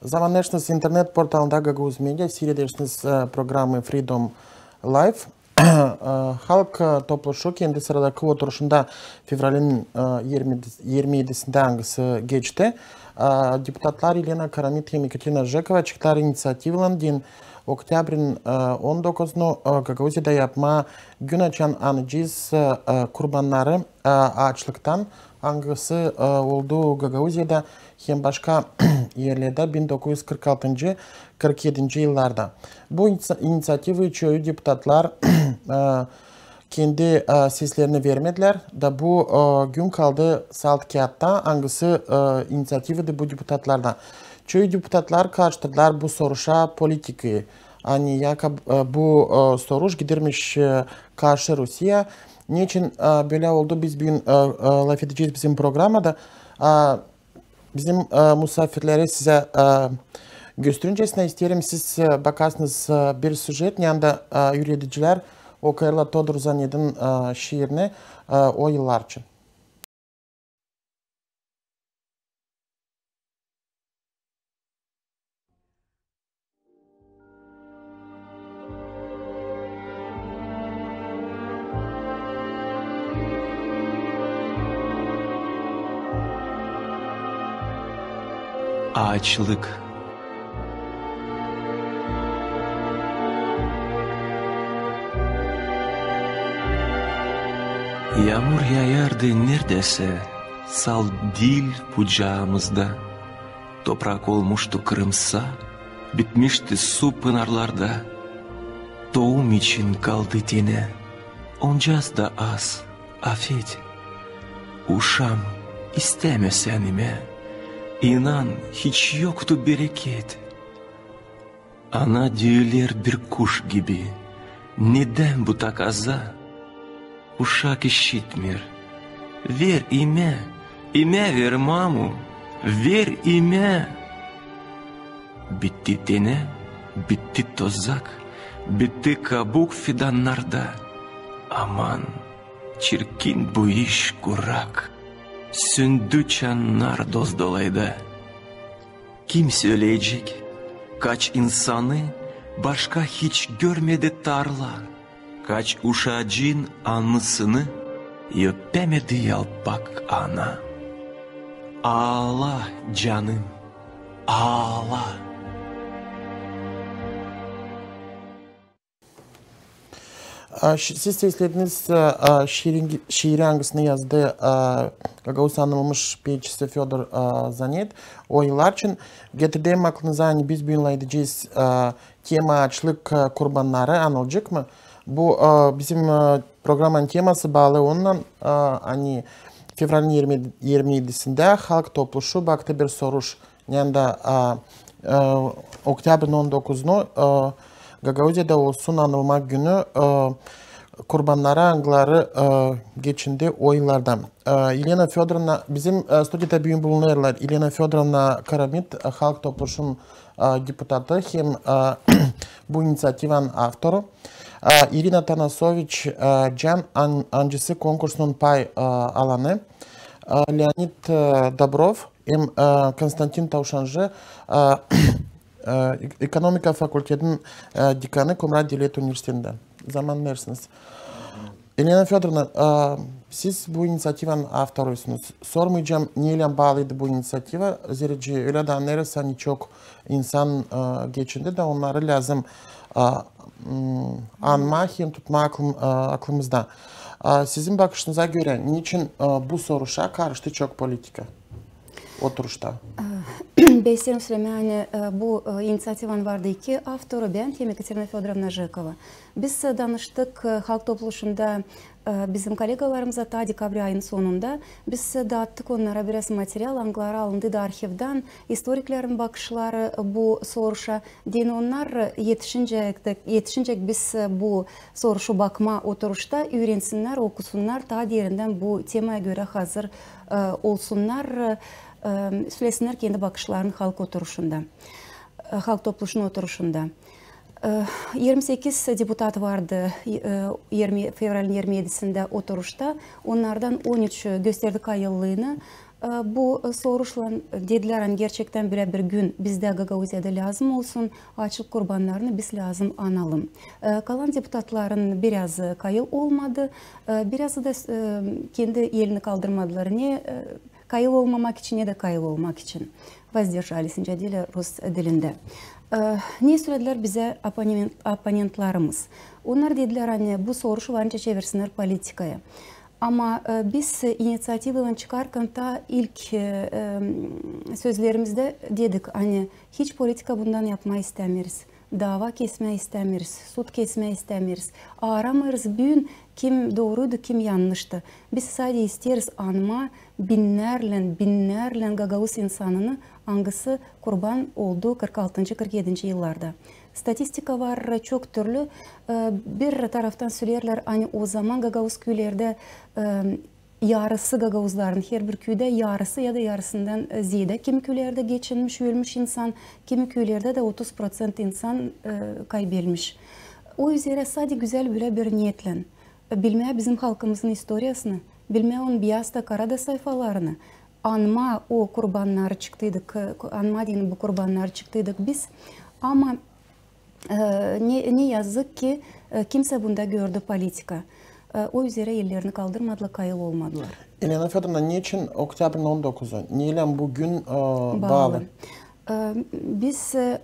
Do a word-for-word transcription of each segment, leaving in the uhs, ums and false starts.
Zamannarsınız internet portalında Gagauz Media, siiredersiniz, e, programı Freedom Live. E, Halk, e, Topluşu kendi sıradakı oturuşunda fevralin, e, irmi, irmi edisindä, angısı geçti, e, deputatlar İlena Karamit hem Ekaterina Jekova çıktılar iniţiativaylan, deyni, oktâbrinin, e, on dokuzunu, e, Gagauziyada yapmaa gün, açan anacez, e, e, kurbannarı, e, aaçlıktan, angısı, e, oldu Gagauziyada hem başka erlerdä bin dokuz üz kırk altıncı, kırk edinci yıllarda. Bu iniţi-, iniţiativayı çoyu deputatlar, e, kendi, e, seslerini vermedilär, da bu, e, gün kaldı salt kiyattan, angısı, e, iniţiativaydı bu deputatlardan. Çoyu deputatlar karıştırdılar bu soruşa politikayı. Ani yakab, e, bu, e, soruş gidermiş, e, karşı Rusiya. Neçin, e, bölä oldu, biz büün, e, e, lafedecez bizim programada. E, bizim, e, musaafirleri sizä, e, gösterincäsinä isteerim, siz, e, bakasınız, e, bir sujet, neredä, e, üüredicilär okuyêrlar Todor Zanedin, e, şiirini, e, o yıllar için. Aaçlık. Yaamur yayardı neredäsä salt diil bucaamızda. Toprak olmuştu kırımsa, bitmişti su pınarlarda. Toum için kaldı tenä oncaz da az afet. Uşaam, istämä sän imä, inan, hiç yoktu bereket. Ana düüler bir kuş gibi, nedän bu takaza? Uşak işitmeer. Ver imä, imä ver, mamu, ver imä. Bitti tenä, bitti tozak, bitti kabuk fidannarda. Aman, çirkin bu iş, kurak. Sündü çannar dozdolayda. Kim söleyecek, kaç insanı başka hiç görmedi tarla, kaç uşacıın annısını öpämedi yalpak ana. Aala, canım, aala. A, ş-, siz seslediniz, a, a, şiirin, şiiri, angısını yazdı, a, gagauz anılmış peetçisi Födor, a, Zanet. O yıllar için getirdim aklınıza, ani biz büün lafedecez, a, tema aaçlık, a, kurbannarı anılacek mı? Bu, a, bizim, a, programanın teması baalı onunnan, a, ani fevralin irmi, irmi edisindä Halk Topluşu baktı bir soruş, neredä, a, a, oktâbrinin on dokuzunu, a, Gagauziyada olsun anılmak günü, a, kurbannarı, angıları, a, geçindi o yıllarda. A, İlena Födorovna, bizim, a, studiyada büün bulunêrlar İlena Födorovna Karamit, a, Halk Topluşun, a, deputatı hem, a, bu iniţiativanın avtoru. A, İrina Tanasoviç, a, Can an-, ancısı konkursunun pay, a, alanı. A, Leonid, a, Dobrov, hem, e, Konstantin Tavşancı, e, e, ekonomika fakultetinin, e, dekanı Komrat devlet universitetindä. Zaman versiniz. İlena Födorovna, e, siz bu iniţiativanın avtorusunuz. Sormayacam, neylän baalıydı bu iniţiativa, zerä ölä da annêêrız, ani çok insan, e, geçindi da onnarı lääzım, e, m, anmaa hem tutmaa aklım-, e, aklımızda. E, sizin bakışınıza görä, neçin, e, bu soruşa karıştı çok politika? Oturuşta. E, bän isteerim sölemää, ani, e, bu, e, iniţiativanın vardı iki avtoru, bän hem Ekaterina Födorovna Jekova. Biz, e, danıştık, e, Halk Topluşunda, e, bizim kollegalarımıza taa dekabr ayının sonunda. Biz, e, daattık onnara biraz material, angıları alındı da arhivdän, istoriklerin bakışları, e, bu soruşa. Deyni onnar, e, etişincäk, etişincäk biz, e, bu soruşu bakmaa oturuşta üürensinnär, okusunnar, taa derindän bu temaya görä hazır, e, olsunnar, e, e, sölesinnär kendi bakışlarını Halk oturuşunda, e, Halk Topluşunun oturuşunda. E, irmi sekiz deputat vardı, e, irmi, fevralin irmi edisindä oturuşta. Onnardan on üç gösterdi kayıllılığını, E, bu, e, soruşlan, e, dedilär, ani gerçektän bölä bir gün bizdä Gagauziyada lääzım olsun, aaçlık kurbannarını biz lääzım analım. E, kalan deputatların birazı kayıl olmadı, e, birazı da, e, kendi elini kaldırmadılar. Ne, e, kayıl olmamak için, ne dä kayıl olmak için. Воздержались, nicä deerlär rus dilindä. E, ne söledilär bizä opponen-, opponentlarımız? Onnar dedilär, ani bu soruş var nicä çevirsinnär politikaya. Ama, e, biz, e, iniţiativaylan çıkarkan taa ilk, e, e, sözlerimizdä dedik, ani hiç politika bundan yapmaa istämeeriz. Daava kesmää istämeeriz, sud kesmää istämeeriz. Aaramêêrız büün, kim dooruydu, kim yannıştı. Biz sade isteeriz anmaa binnärlän, binnärlän gagauz insanını, angısı kurban oldu kırk altıncı, kırk edinci yıllarda. Statistika var çok türlü. E, bir taraftan söleerlär, ani o zaman gagauz küülerdä, e, yarısı gagauzların, herbir küüdä yarısı ya da yarısından, e, zeedä. Kimi küülerdä geçinmiş, ölmüş insan, kimi küülerdä dä otuz proţent insan, e, kaybelmiş. O üzerä sade gözäl bölä bir niyetlän, e, bilmää bizim halkımızın istoriyasını, bilmää onun beyaz da, kara da sayfalarını, anmaa o kurbannarı çıktıydık, e, ku-, anmaa deyni bu kurbannarı çıktıydık biz. Ama, e, ne, ne yazık ki, e, kimsä bunda gördü politika. E, o üzerä ellerini kaldırmadılar, kayıl olmadılar. Elena Födorovna, neçin oktyabrın on dokuzu? Neylän bu gün, e, baalı? E, biz, e,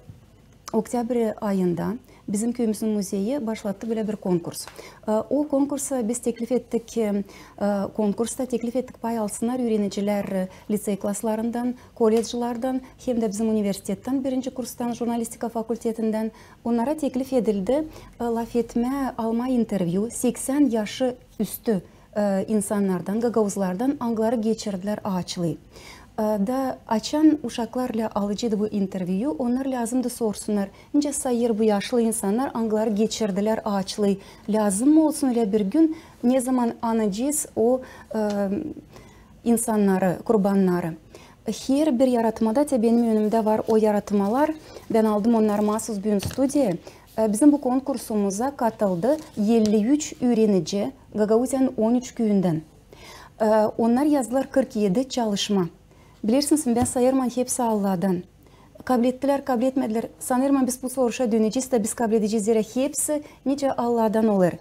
oktyabr ayında bizim küüyümüzün muzeyi başlattı bölä bir konkurs. E, o konkursa biz teklif ettik, e, e, konkursta teklif ettik, pay alsınnar üürenicilär, e, liţey klaslarından, kolleclardan, hem dä bizim universitettän birinci kurstan, jurnalistika fakultetindän. Onnara teklif edildi, e, lafetmää, almaa intervyu seksän yaşı üstü, e, insannardan, gagauzlardan, angıları geçirdilär aaçlıı. E, da açan uşaklar lä alıcıydı bu intervyu, onnar lääzımdı sorsunnar, nicä sayêr bu yaşlı insannar, angıları geçirdilär aaçlıı. Lääzım mı olsun ölä bir gün, nezaman anacez o, e, insannarı, kurbannarı? Herbir yaratmada, te benim önümdä var o yaratmalar, bän aldım onnarı maasuz büün studiyaya. E, bizim bu konkursumuza katıldı elli üç üürenici Gagauziyanın on üç küüyündän. E, onnar yazdılar kırk edi çalışma. Bilersiniz mi, bän sayêrım, ani hepsi Alladan. Kablettilär, kabletmedilär. Sanêrım, ani biz bu soruşa dönecez da biz kabledecez, zerä hepsi nicä Alladan olêr.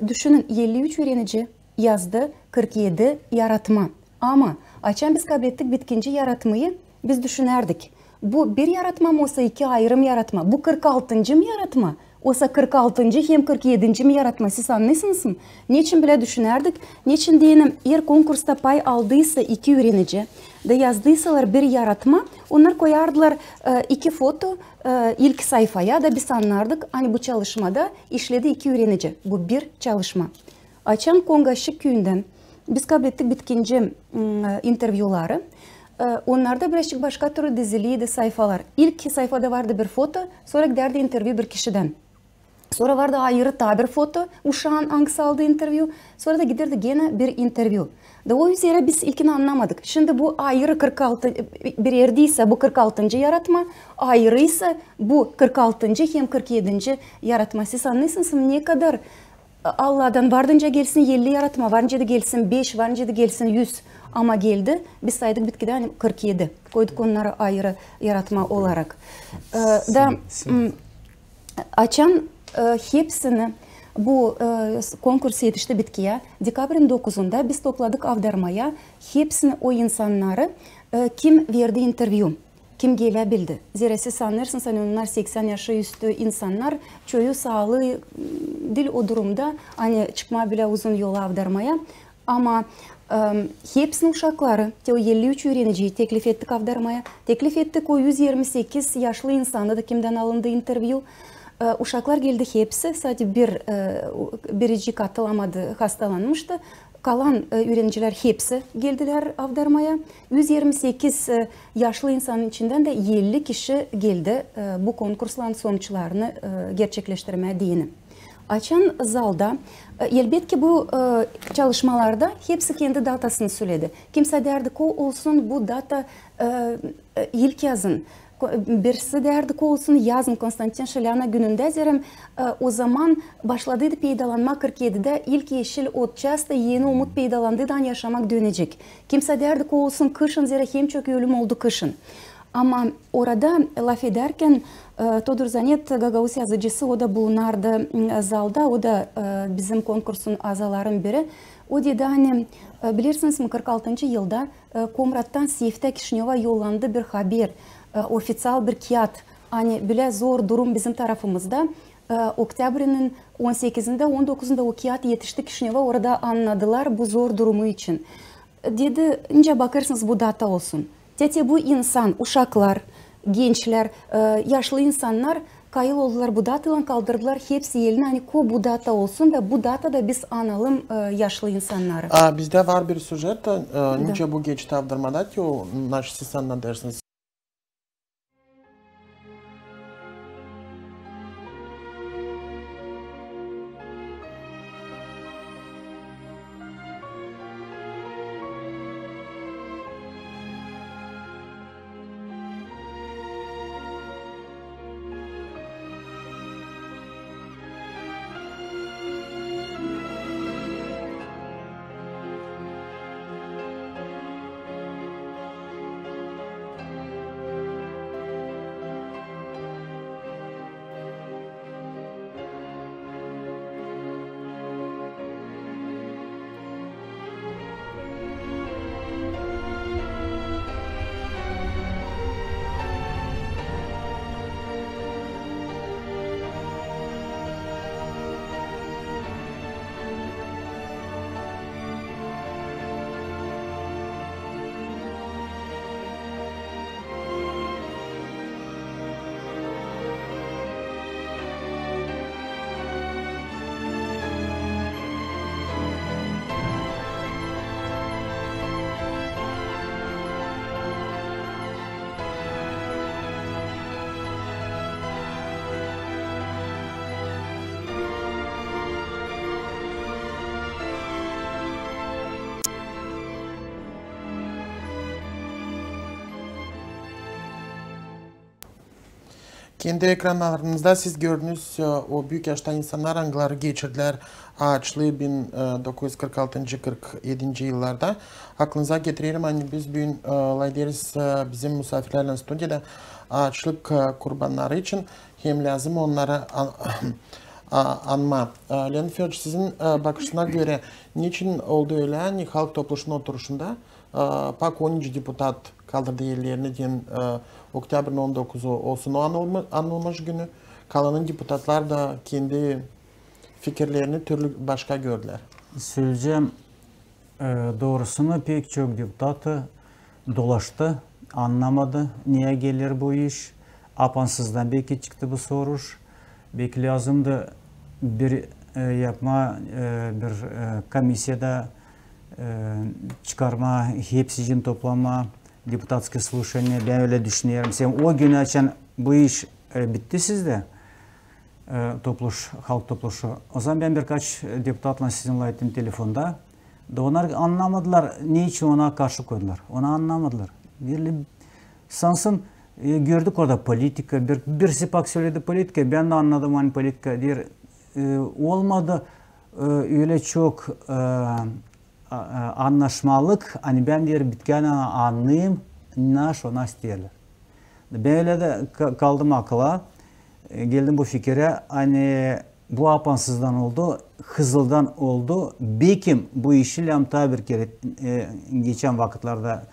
Düşünün, elli üç üürenici yazdı kırk edi yaratma. Ama açan biz kablettik bitkinci yaratmayı, biz düşünärdik, bu bir yaratma mı, osa iki ayırım yaratma? Bu kırk altıncı mı yaratma, osa kırk altıncı hem kırk edinci mi yaratma? Siz annêêrsınız mı, neçin bölä düşünärdik? Neçin deyni, eer konkursta pay aldıysa iki üürenici da yazdıysalar bir yaratma, onnar koyardılar, e, iki foto, e, ilk sayfaya da biz annardık, ani bu çalışmada işledi iki üürenici. Bu bir çalışma. Açan Kongaşçı küüyündän biz kablettik bitkinci, m, intervyuları, e, onnarda birazçık başka türlü diziliydi sayfalar. İlk sayfada vardı bir foto, sora gidärdi intervyu bir kişidän. Sora vardı ayırı taa bir foto, uşaan, angısı aldı intervyu, sora da giderdi genä bir intervyu. Da o üzerä biz ilkin annamadık. Şindi bu ayırı kırk altı, bir erdeysä bu kırk altıncı yaratma, ayırıysa bu kırk altıncı hem kırk edinci yaratma. Siz annêêrsınız mı, ne kadar Alladan, var nicä gelsin elli yaratma, var nicä dä gelsin beş, var nicä dä gelsin üz. Ama geldi, biz saydık bitkidä, ani kırk edi. Koyduk onnarı ayırı yaratma olarak. E, da, m, açan, e, hepsini bu, e, s-, konkurs etişti bitkiyä, dekabrın dokuzunda biz topladık Avdarmaya hepsini o insannarı, e, kim verdi intervyu. Kim gelä bildi. Zerä siz annêêrsınız, ani onnar seksän yaşı üstü insannar, çoyu saalıı, m, diil o durumda, ani çıkmaa bölä uzun yola Avdarmaya. Ama, e, hepsini uşakları, te o elli üç üüreniciyi teklif ettik Avdarmaya. Teklif ettik o üz irmi sekiz yaşlı insanı da, kimdän alındı intervyu. E, uşaklar geldi hepsi, sade bir, e, u-, biricii katılamadı, hastalanmıştı. Kalan, e, üürenicilär hepsi geldilär Avdarmaya. Üz irmi sekiz, e, yaşlı insanın içindän dä elli kişi geldi, e, bu konkursların sonuçlarını, e, gerçekleştirmää deyni. Açan zalda, e, elbetki, bu, e, çalışmalarda hepsi kendi datasını söledi. Kimsä deerdi, ko olsun bu data, e, e, ilk yazın. Ko-, birisi deyärdi, ko olsun yazın Konstantin Şilânä günündä, deerim, e, ozaman başladıydı peydalanmaa kırk edidä ilk eşil otçaasta, Eni Omut peydalandıydı ani yaşamak dönecek. Kimsä deyärdi, ko olsun kışın, zerä hem çok ölüm oldu kışın. Ama orada lafedärkän, e, Todur Zanet, gagauz yazıcısı, o da bulunardı, m, zalda, o da, e, bizim konkursun azaların biri. O dedi, ani, e, bilersiniz mi, kırk altıncı yılda, e, Komrattan Siftä Kişinöva yollandı bir haber, e, ofiţial bir kiyat, ani bölä zor durum bizim tarafımızda. E, oktyabrinin on sekizindä, on dokuzunda o kiyat etişti Kişinöva, orada annadılar bu zor durumu için. Dedi, nicä bakêrsınız, bu data olsun. Te, te bu insan, uşaklar, gençlär, e, yaşlı insannar kayıl oldular bu dataylan, kaldırdılar hepsi elini, ani ko bu data olsun da bu datada biz analım, e, yaşlı insannarı. A bizdä var bir sujet, e, nicä bu geçti avdırmada, te o, naşey siz annadêrsınız. Kendi ekranlarınızda siz gördünüz, e, o büük yaşta insannar, angıları geçirdilär aaçlıı bin dokuz üz kırk altıncı, kırk edinci yıllarda. Aklınıza getirerim, ani biz büün, e, lafederiz, e, bizim musaafirlärlän studiyada aaçlık, e, kurbannarı için, hem lääzım onnarı an-, a-, anmaa. E, Leonid Födoroviç, sizin, e, bakışına görä, neçin oldu ölä, ani Halk Topluşunun oturuşunda, e, pak on üç deputat kaldırdı ellerini, deyni, e, oktyabrinin on dokuzu olsun o anılma-, anılmış günü. Kalanın deputatlar da kendi fikirlerini türlü başka gördülär. Söleyecäm, e, doorusunu, pek çok deputatı dolaştı, annamadı, neyä geler bu iş. Apansızdan beki çıktı bu soruş. Beki lääzımdı bir, e, yapmaa, e, bir, e, komisiyada, e, çıkarmaa, hepsicin toplamaa, депутатское слушание, bän ölä düşünerim. Sen o günü, açan bu iş, e, bitti sizdä, e, topluş, Halk Topluşu. Ozaman bän birkaç, e, deputatlan sizinnän ettim telefonda. Da onnar annamadılar, neçin ona karşı koydular. Onu annamadılar. Deyni, sansın, e, gördük orada politika. Bir, birisi pak söledi politika, bän dä annadım, ani politika. Deyni, e, olmadı, e, ölä çok, e, a-, a-, annaşmalık, ani bän, deyni, bitkän annêêrım, ne iş ona isteerlär. Bän ölä dä ka-, kaldım akıla, e, geldim bu fikirä, ani bu apansızdan oldu, hızlıdan oldu. Bekim bu işi lääzım taa bir kerä, e, geçän vakıtlarda,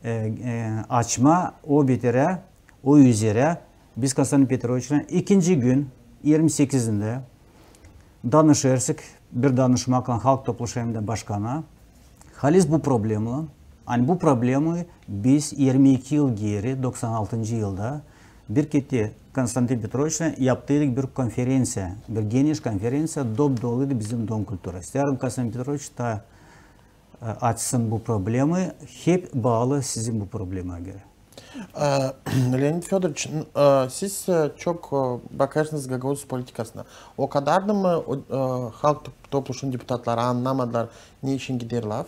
e, e, açmaa, o biterä, o üzerä. Biz Konstantin Petroviçlän ikinci gün, irmi sekizindä, danışêrsık, bir danışmaklan Halk Topluşu hem dä başkana. Halis bu problema, ani bu problemayı biz irmi iki yıl geeri, doksan altıncı yılda, bir kerä Konstantin Petroviçlän yaptıydık bir konferenţiya, bir geniş konferenţiya, dop-doluydu bizim Dom kulturı. İsteerim Konstantin Petroviç taa, e, açsın bu problemayı, hep baalı sizin bu problemaya görä. E, Leonid Födoroviç, n-, e, siz, e, çok, e, bakêrsınız gagauz politikasına. O kadardı mı o, e, Halk Top-, Topluşunun deputatları annamadılar, ne için gider laf?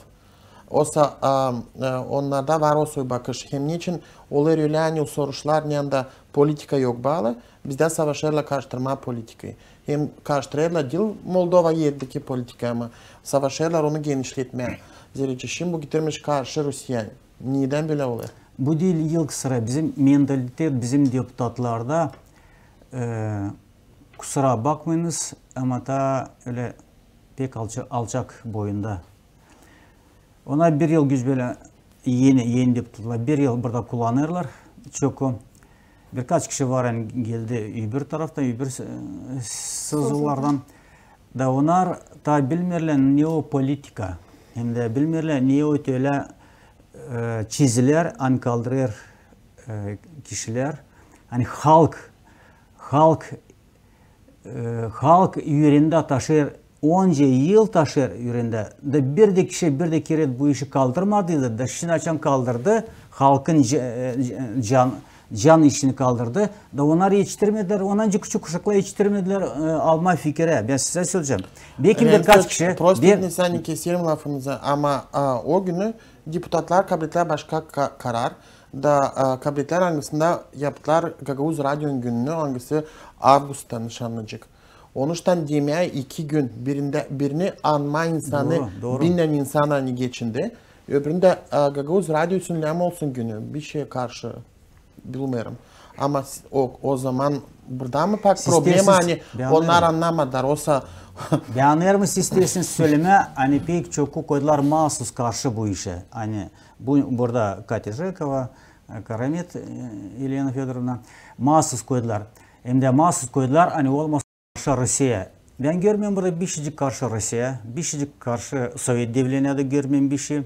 Osa, a, e, onnarda var o soy bakış. Hem neçin olêr ölä, ani o soruşlar, neredä politika yok baalı, bizdä savaşêrlar karıştırmaa politikayı. Hem karıştırêrlar diil Moldova erdeki politikayı, ama savaşêrlar onu genişletmää. Zerä şindi bu getirmiş karşı Rusiya. Nedän bölä olêr? Bu diil ilk sıra. Bizim mentalitet, bizim deputatlarda, e, kusura bakmayınız, ama taa ölä pek alça-, alçak boyunda. Ona bir yıl güç bölä eni, eni deputatlar bir yıl burada kullanêrlar. Çok o. Birkaç kişi var, ani geldi öbür taraftan, öbür, e, sızılardan. Da onnar taa bilmeerlär, ne o politika. Hem dä bilmeerlär, ne o ölä, e, çizilär, ani kaldırêr, e, kişilär. Ani halk, halk e, halk üreendä taşır, onca yıl taşır üreendä. Da bir dä kişi, bir dä kerä bu işi kaldırmadıydı. Da şindi açan kaldırdı, halkın ca-, e, can, can işini kaldırdı. Da onnar etiştirmedilär, onnar küçük uşaklar etiştirmedilär, e, almaa fikirä. Bän sizä söleyecäm. Belki birkaç kişi... Prosto, bir... ne sani keserim lafınızı, ama, a, o günü deputatlar kabletlär başka ka-, karar. Da, a, kabletlär, angısında yaptılar Gagauz Radionun gününü, angısı avgustta nışannacık. Onuştan demää iki gün birindä, birini anmaa insanı, binnän insan ani geçindi. Öbüründä, a, Gagauz Radiosunun lääm olsun günü, bişeyä karşı bilmeerim. Ama s-, o, o zaman burada mı pak problema, ani onnar annamadılar, osa... Bän anêrım, siz isteersiniz sölemää, ani pek çoku koydular maasuz karşı bu işä. Ani bu, burada Katya Jekova, e, Karamet, e, Elena Födorovna, maasuz koydular. Hem dä maasuz koydular, ani olmasın karşı Rusiyaya. Bän görmeerim burada bişecik karşı Rusiyaya, bişecik karşı Sovet Devletinä dä görmeerim bişey.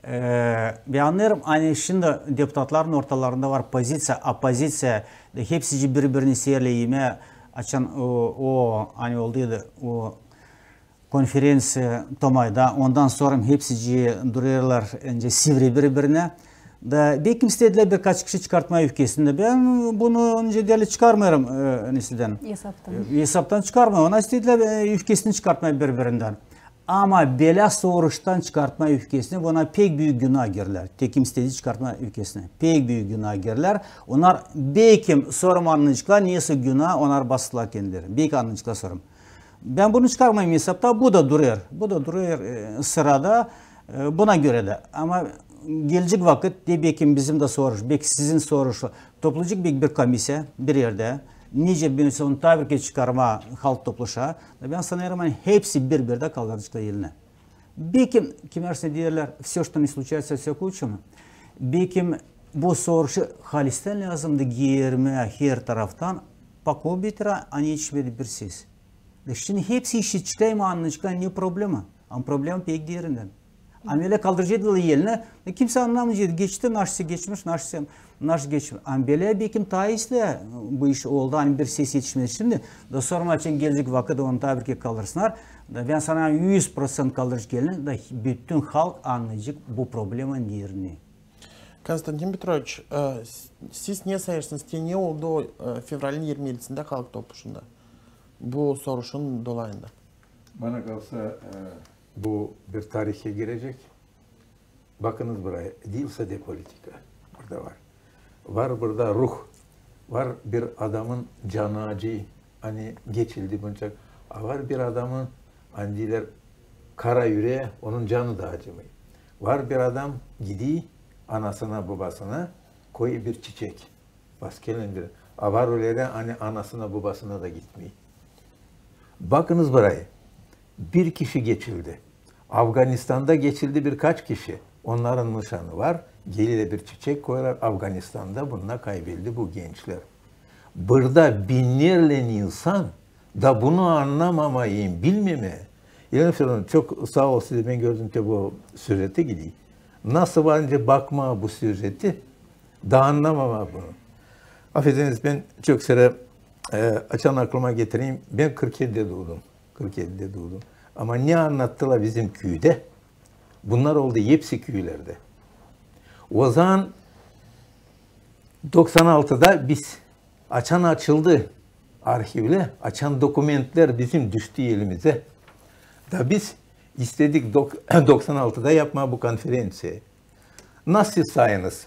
E, bän annêrım, ani şindi deputatların ortalarında var poziţiya, oppoziţiya, da hepsicii biri-birini seerlär imää, açan o, o, ani olduydı o konferenţiya Tomayda, ondan sora hepsicii durêrlar, nicä sivri biri-birinä. Da bekim istedilär birkaç kişi çıkartmaa üfkesini. Bän bunu nicä deerlär çıkarmêêrım, e, nesä dä. Esaptan. E, esaptan çıkarmêêrım. Onnar istedilär, e, üfkesini çıkartmaa biri-birindän. Ama bölä soruştan çıkartmaa üfkesini, onnar pek büük günaa girerlär. Te kim istedi çıkartmaa üfkesini. Pek büük günaa girerlär. Onnar bekim sora annayaceklar, nesä günaa onnar bastılar kendileri. Bekim annayaceklar sora. Bän bunu çıkarmayım esaptan, bu da durêr. Bu da durêr, e, sırada, e, buna görä dä. Ama gelecek vakıt, te bekim bizim dä soruş, bekim sizin soruş. Toplayacek bekim bir komissiya bir erdä. Nicä bir insan taa bir kerä çıkarmaa halk topluşa. Da bän sanêrım, ani hepsi bir-birdä kaldıraceklar elinä. Bekim kimär deerlär, всё, что не случается, всё к лучшему. Bekim bu soruşu halistän lääzımdı girmää her taraftan, pakı bitirä, ani etişmedi bir ses. Da şindi hepsi işitecek, annayaceklar, ne problema. Ama problema pek derindän. Ama ölä kaldıraceklar elinä, da kimsey annamayacek, geçti, naşısı geçmiş, naşısı, naşı geçmiş. Ama bölä bekim taa islää bu iş oldu, ani bir ses etişmedi şindi. Da sora açan gelecek vakıt onu taa bir kerä kaldırsınnar. Da bän sanêrım, üz proţent kaldıracek elinä, da bütün halk annayacek bu problema neredä. Konstantin Petroviç, e, s-, siz ne sayêrsınız, te ne oldu, e, fevralin irmi edisindä halk topluşunda? Bu soruşun dolayında. Bana kalsa, e, bu bir tarihä girecek. Bakınız burayı, diil sade politika burada var. Var burada ruh, var bir adamın canı acıy, ani geçildi bunca, a var bir adamın, ani deerlär, kara üreä, onun canı da acımıy. Var bir adam gidiy anasına, bobasına, koyuy bir çiçek. Baskelen bir, a var ölä dä, ani anasına, bobasına da gitmeer. Bakınız burayı. Bir kişi geçildi. Afganistanda geçildi birkaç kişi. Onnarın nışanı var. Gelirlär bir çiçek koyêrlar. Afganistanda bunnar kaybeldi bu gençlär. Burada binnerlän insan da bunu annamamaa, bilmemää. Elena Födorovna, çok saa ol sizi, bän gördüm te bu süžeti gidiy. Nasıl var nicä bakmaa bu süžeti, da annamamaa bunu. Afediniz, bän çok sere, e, açan aklıma getireyim, bän kırk edidä duudum. Kırk edidä duudum. Ama ne annattılar bizim küüdä, bunnar oldu hepsi küülerdä. O zaman doksan altıda biz, açan açıldı arhivlär, açan dokumentlär bizim düştü elimizä, da biz İstedik dok-, doksan altıda yapmaa bu konferenţiyayı. Nasıl sayınız?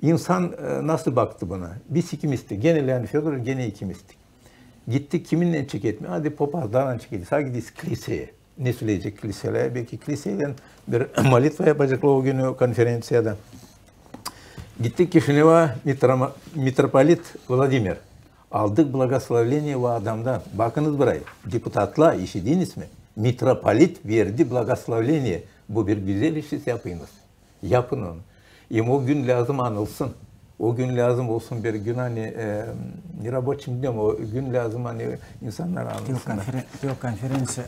İnsan, e, nasıl baktı buna? Biz ikimizdik. Genä Leonid Födorov, genä ikimizdik. Gittik kiminnän çeketmää? Hadi, papazlarlan çekettik. Hadi gidelim kliseyä. Ne söleyecek kliselär? Belki kliseyä bir molitva yapaceklar o gün o konferenţiyada. Gittik Kişineva, mitroma-, mitropolit Vladimir. Aldık blagoslovleniye o adamdan. Bakınız burayı. Deputatlar, işidiniz mi? Mitropolit verdi blagoslovleniye. Bu bir gözäl iş, siz yapınız. Yapın onu. Hem o gün lääzım anılsın. O gün lääzım olsun bir gün, ani, e, не рабочим днём, o gün lääzım, ani insannar anılsınnar. Yok, konferen-, yok, konferenţiya,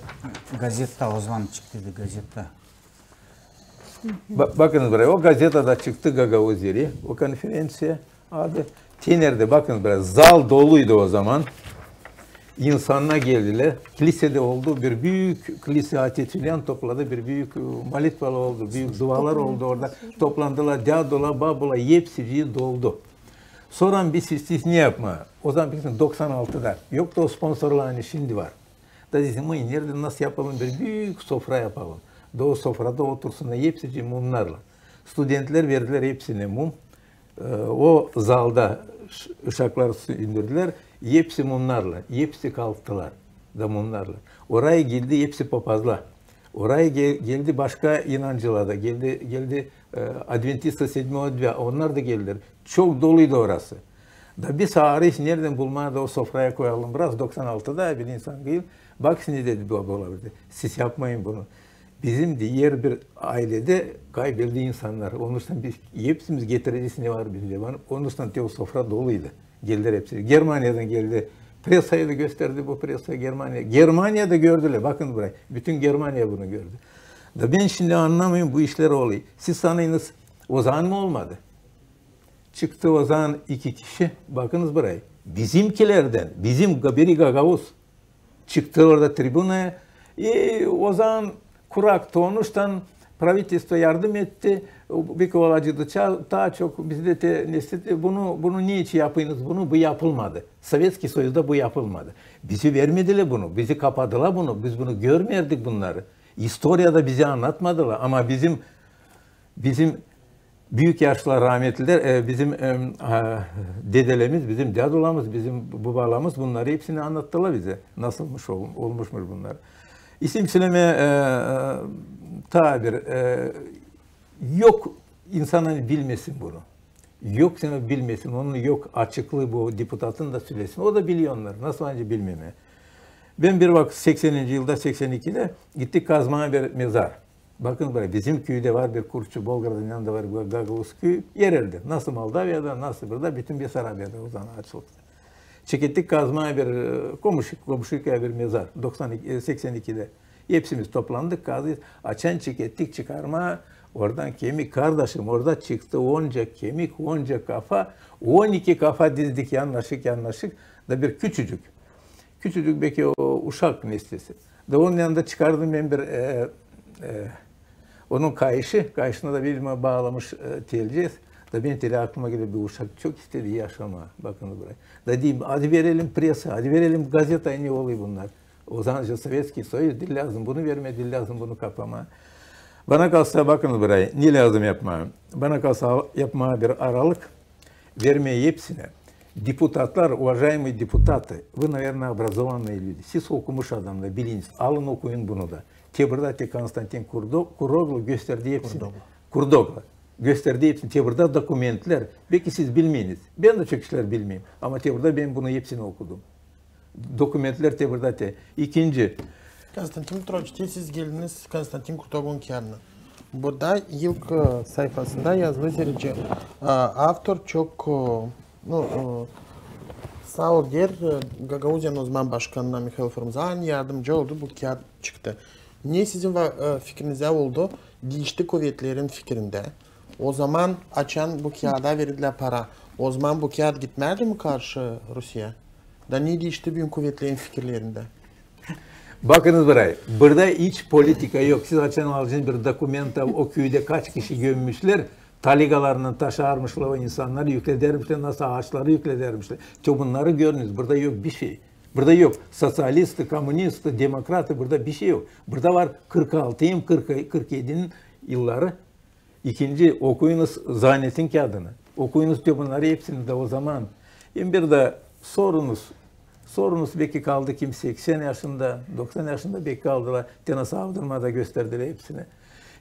gazeta o zaman çıktı, gazeta. Ba-, bakınız burayı, o gazetada çıktı Gagauz Zeri, o konferenţiya adı. Te neredä, bakınız burayı, zal doluydu o zaman. İnsannar geldilär. Klisedä oldu, bir büük klise, Tertullian topladı, bir büük, e, molitvalar oldu, büük dualar oldu orada. Toplandılar dädular, babular, hepsicii doldu. Sora biz istedik ne yapmaa? O zaman, bilirsin, doksan altıda. Yoktu o sponsorlar, ani şindi var. Da dedik, mıy, neredä, nasıl yapalım, bir büük sofra yapalım. Da o sofrada otursunnar hepsicii mumnarlan. Studentlär verdilär hepsinä mum. E, o zalda ş-, ışıklar söndürdülär, hepsi mumnarlan, hepsi kalktılar da mumnarlan. Oraya geldi hepsi papazlar. Oraya ge-, geldi başka inancılar da, geldi, geldi, e, adventisты седьмого дня, onnar da geldilär. Çok doluydu orası. Da biz arêêrız, neredän bulmaa da o sofraya koyalım biraz, doksan altıda bir insan gelir. Bak, ne dedi bu, bu, bu, siz yapmayın bunu. Bizim, deer, bir ayledä kaybeldi insannar. Onuştan biz hepsimiz getirecez, ne var bizdä. Onuştan te o sofra doluydu. Geldilär hepsi. Germaniyadan geldi. Pressaya da gösterdi bu pressa Germaniya. Germaniyada gördülär. Bakın burayı. Bütün Germaniya bunu gördü. Da bän şindi annamêêrım bu işleri olêr. Siz sanêrınız, o zaman mı olmadı? Çıktı o zaman iki kişi. Bakınız burayı. Bizimkilerdän, bizim ga-, biri gagauz. Çıktı orada tribunaya. E, o zaman kurak, onuştan правительство yardım etti. Beki olaceydı ça-, taa çok bizdä te, neştä, bunu, bunu ne için yapêrınız? Bunu, bu yapılmadı. Sovetskiy Soyuzda bu yapılmadı. Bizi vermedilär bunu. Bizi kapadılar bunu. Biz bunu görmärdik bunnarı. İstoriyada bizi annatmadılar. Ama bizim, bizim büük yaşlılar, rahmetliler, e, bizim, em, a, dedelerimiz, bizim dädularımız, bizim bubalarımız bunnarı hepsini annattılar bizä. Nasılmış ol-, olmuşmuş bunnar. İsim sölemää, e, e, taa bir, e, yok insan, ani bilmesin bunu. Yok insan bilmesin, onun yok açıklıı bu deputatın da sölesin. O da biliyor onnar, nasıl ancak bilmemää. Bän bir vakıt sekseninci yılda, seksen ikidä gittik kazmaa bir mezar. Bakın burayı, bizim küüdä var bir Kurtçu, Bolgaradın yanında var bir gagauz küüyü, er erdä. Nasıl Moldaviyada, nasıl burada, bütün Besarabiyada o zaman açıldı. Çekettik kazmaa bir, e, komuşu, komuşu küüyä bir mezar, doksan iki, e, seksen ikidä. Hepsimiz toplandık, kazdıyız. Açan çekettik çıkarmaa, oradan kemik, kardaşım, orada çıktı onca kemik, onca kafa, on iki kafa dizdik yannaşık, yannaşık, da bir küçücük. Küçücük, beki o uşak neştäsi. Da onun yanında çıkardım bän bir, e, e, onun kayışı, kayışına da bilmä baalamış, e, telceez. Da bän telä aklıma geler, bir uşak çok istedi yaşamaa. Bakın burayı. Da deerim, hadi verelim pressaya, hadi verelim gazetaya, ne olêr bunnar. O zaman Sovetskiy Soyuz, diil lääzım bunu vermää, diil lääzım bunu kapamaa. Bana kalsa, bakın burayı, ne lääzım yapmaa. Bana kalsa yapmaa bir aralık, vermää hepsinä. Deputatlar, уважаемые депутаты, вы, наверное, образованные люди. Siz okumuş adamnar, biliniz. Alın, okuyun bunu da. Te burada te Konstantin Kurdo-, Kuroglu gösterdi hepsini. Kurdoglu. Kurdoglu. Gösterdi hepsini. Te burada dokumentlär. Beki siz bilmeeriniz. Bän dä çok işlär bilmeerim. Ama te burada bän bunu hepsini okudum. Dokumentlär te burada te. İkinci. Konstantin Petroviç, te siz geldiniz Konstantin Kurtoglunun kiyadına. Burada ilk, e, sayfasında yazılı zerece, e, avtor çok, e, nu, e, saa ol deer, e, Gagauziyanın o zaman başkanına Mihail Frunze, ani yardımcı oldu, bu kiyat çıktı. Ne sizin va-, e, fikirinizä oldu, diişti kuvetlerin fikirindä? O zaman, açan bu kiyada verdilär para, o zaman bu kiyat gitmärdi mi karşı Rusiyaya? Da ne diişti büün kuvetlerin fikirlerindä? Bakınız burayı, burada hiç politika yok. Siz açan alacaksınız bir dokumenta, o küüdä kaç kişi gömmüşlär, taligalarlan taşıyarmışlar o insannarı, yükledermişlär, nasıl aaçları yükledermişlär. Te bunnarı görünüz, burada yok bişey. Burada yok soţialistı, komunistı, demokratı, burada bişey yok. Burada var kırk altı hem kırk, kırk edinin yılları. İkinci, okuyunuz Zanetin kiyadını. Okuyunuz te bunnarı hepsini dä o zaman. Hem bir dä sorunuz, sorunuz beki kaldı kim seksen yaşında, doksan yaşında beki kaldılar. Te nasıl avdırmada gösterdilär hepsini.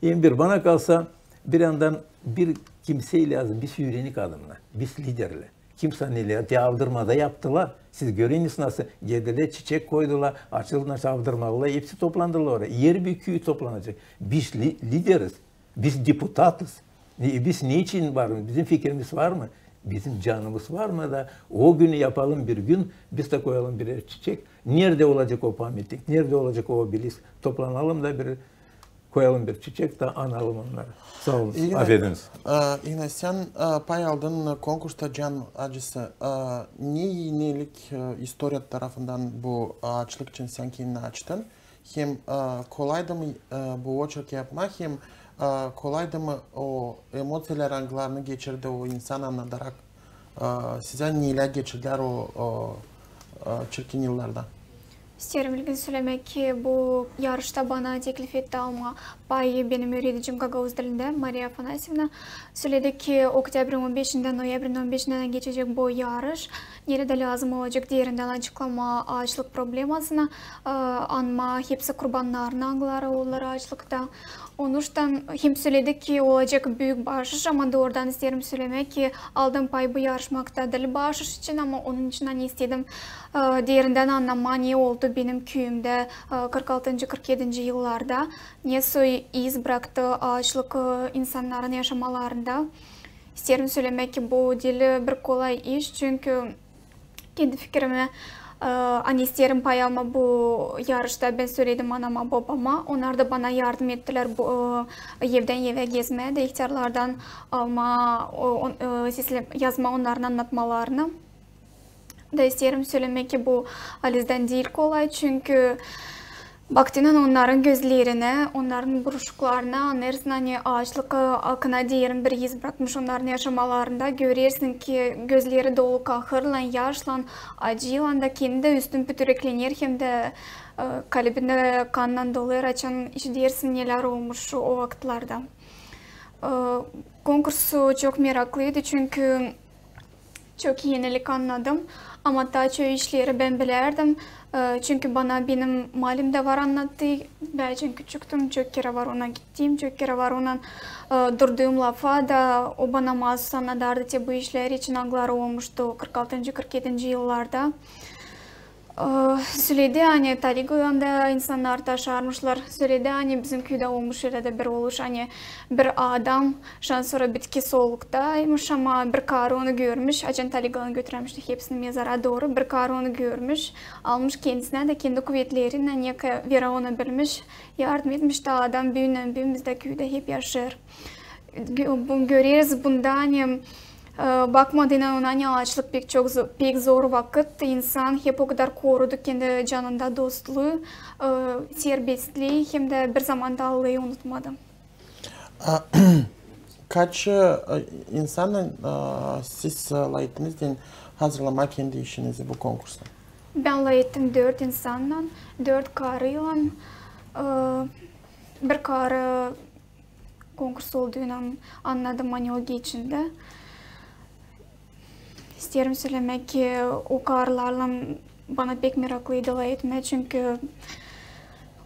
Hem bir bana kalsa, bir yandan bir kimsey lääzım, biz üürenik adamnar, biz liderlär. Kimsä nelär te avdırmada yaptılar. Siz görünüz nasıl geldilär, çiçek koydular, açıldı nasıl avdırmalılar, hepsi toplandılar oraya. Er bir küü toplanacek. Biz li- lideriz, biz deputatız. E, biz ne için varız? Bizim fikirimiz var mı? Bizim canımız var mı da o günü yapalım bir gün, biz dä koyalım birer çiçek. Neredä olacek o pamätnik, neredä olacek o obelisk? Toplanalım da bir koyalım bir çiçek da analım onnarı. Saa olun. Afediniz. E, İgnaţian, e, pay aldın konkursta Can acısı. E, ne iinelik, e, istoriya tarafından bu, e, aaçlık için sän kendini açtın? Hem, e, kolaydı mı, e, bu oçerki yapmaa, hem, e, kolaydı mı o emociyalar, angılarını geçirdi o insan, annadarak, e, sizä nelär geçirdilär o, o, e, çirkin yıllarda? İsteerim ilgin sölemää ki, bu yarışta bana teklif etti almaa payı benim üüredicim gagauz dilindä, Mariya Afanasyevna. Söledi ki, oktyabrın on beşindän, noyabrın on beşindän geçecek bu yarış. Neredä lääzım olacek derindän açıklamaa aaçlık problemasını, e, anmaa hepsi kurbannarını, angıları oldular aaçlıkta. Onuştan hem söledi ki, olacek büük baaşış, ama doorudan isteerim sölemää ki, aldım pay bu yarışmakta diil baaşış için, ama onun için, ani istedim, e, derindän annamaa, ne oldu benim küüyümdä, e, kırk altıncı, kırk edinci yıllarda, nesoy iz braktı aaçlık, e, insannarın yaşamalarında. İsteerim sölemää ki, bu diil bir kolay iş, çünkü kendi fikirimi, e, ani isteerim pay almaa bu yarışta, bän söledim anama, bobama. Onnar da bana yardım ettilär bu, e, evdän evä gezmää dä, ihtärlardan almaa, o, on-, e, sesle-, yazmaa onnarın annatmalarını. Da isteerim sölemää ki, bu halizdän diil kolay, çünkü baktıynan onnarın gözlerinä, onnarın buruşuklarına annêêrsın, ani aaçlık, e, akına deyerin bir iz brakmış onnarın yaşamalarında. Görersin ki, gözleri dolu kahırlan, yaşlan, acıylan da, kendi dä üstün pütüreklener hem dä, e, kalbini kannan doluyêr, açan işidersin, nelär olmuş o vakıtlarda. E, konkurs çok meraklıydı, çünkü çok iinelik annadım. Ama taa çoyu işleri bän bilärdim. E, çünkü bana benim malim dä var annattı. Bän açan küçüktüm, çok kerä var ona gittiim, çok kerä var onnan, e, durduum lafa da, o bana maasuz annadardı te bu işlär için, angıları olmuştu kırk altıncı, kırk edinci yıllarda. E, söledi, ani taligadan da insannar taşarmışlar. Söledi, ani bizim küüdä olmuş ölä dä bir oluş, ani bir adam şansora bitki soluktaymış, ama bir karı onu görmüş, açan taligadan götürärmişlär hepsini mezara dooru. Bir karı onu görmüş, almış kendisinä da kendi kuvetlerinnän nekayı verä ona bilmiş, yardım etmiş, da adam büünnän-büün bizdä küüdä hep yaşêêr. Gö-, bu-, göreriz bunda, ani, e, bakmadıynan ona, ani aaçlık pek çok zo-, pek zor vakıt, insan hep o kadar korudu kendi canında dostluu, e, serbestliyi, hem dä bir zaman da Allahı unutmadı. A, kaç, e, insannan, e, siz, e, lay ettiniz deyni hazırlamaa kendi işinizi bu konkursa? Bän lay ettim dört insannan, dört karıylan, e, bir karı konkurs olduundan annadım, ani o geçindi. İsteerim sölemää ki, o karılarlan bana pek meraklıydı lay etmää, çünkü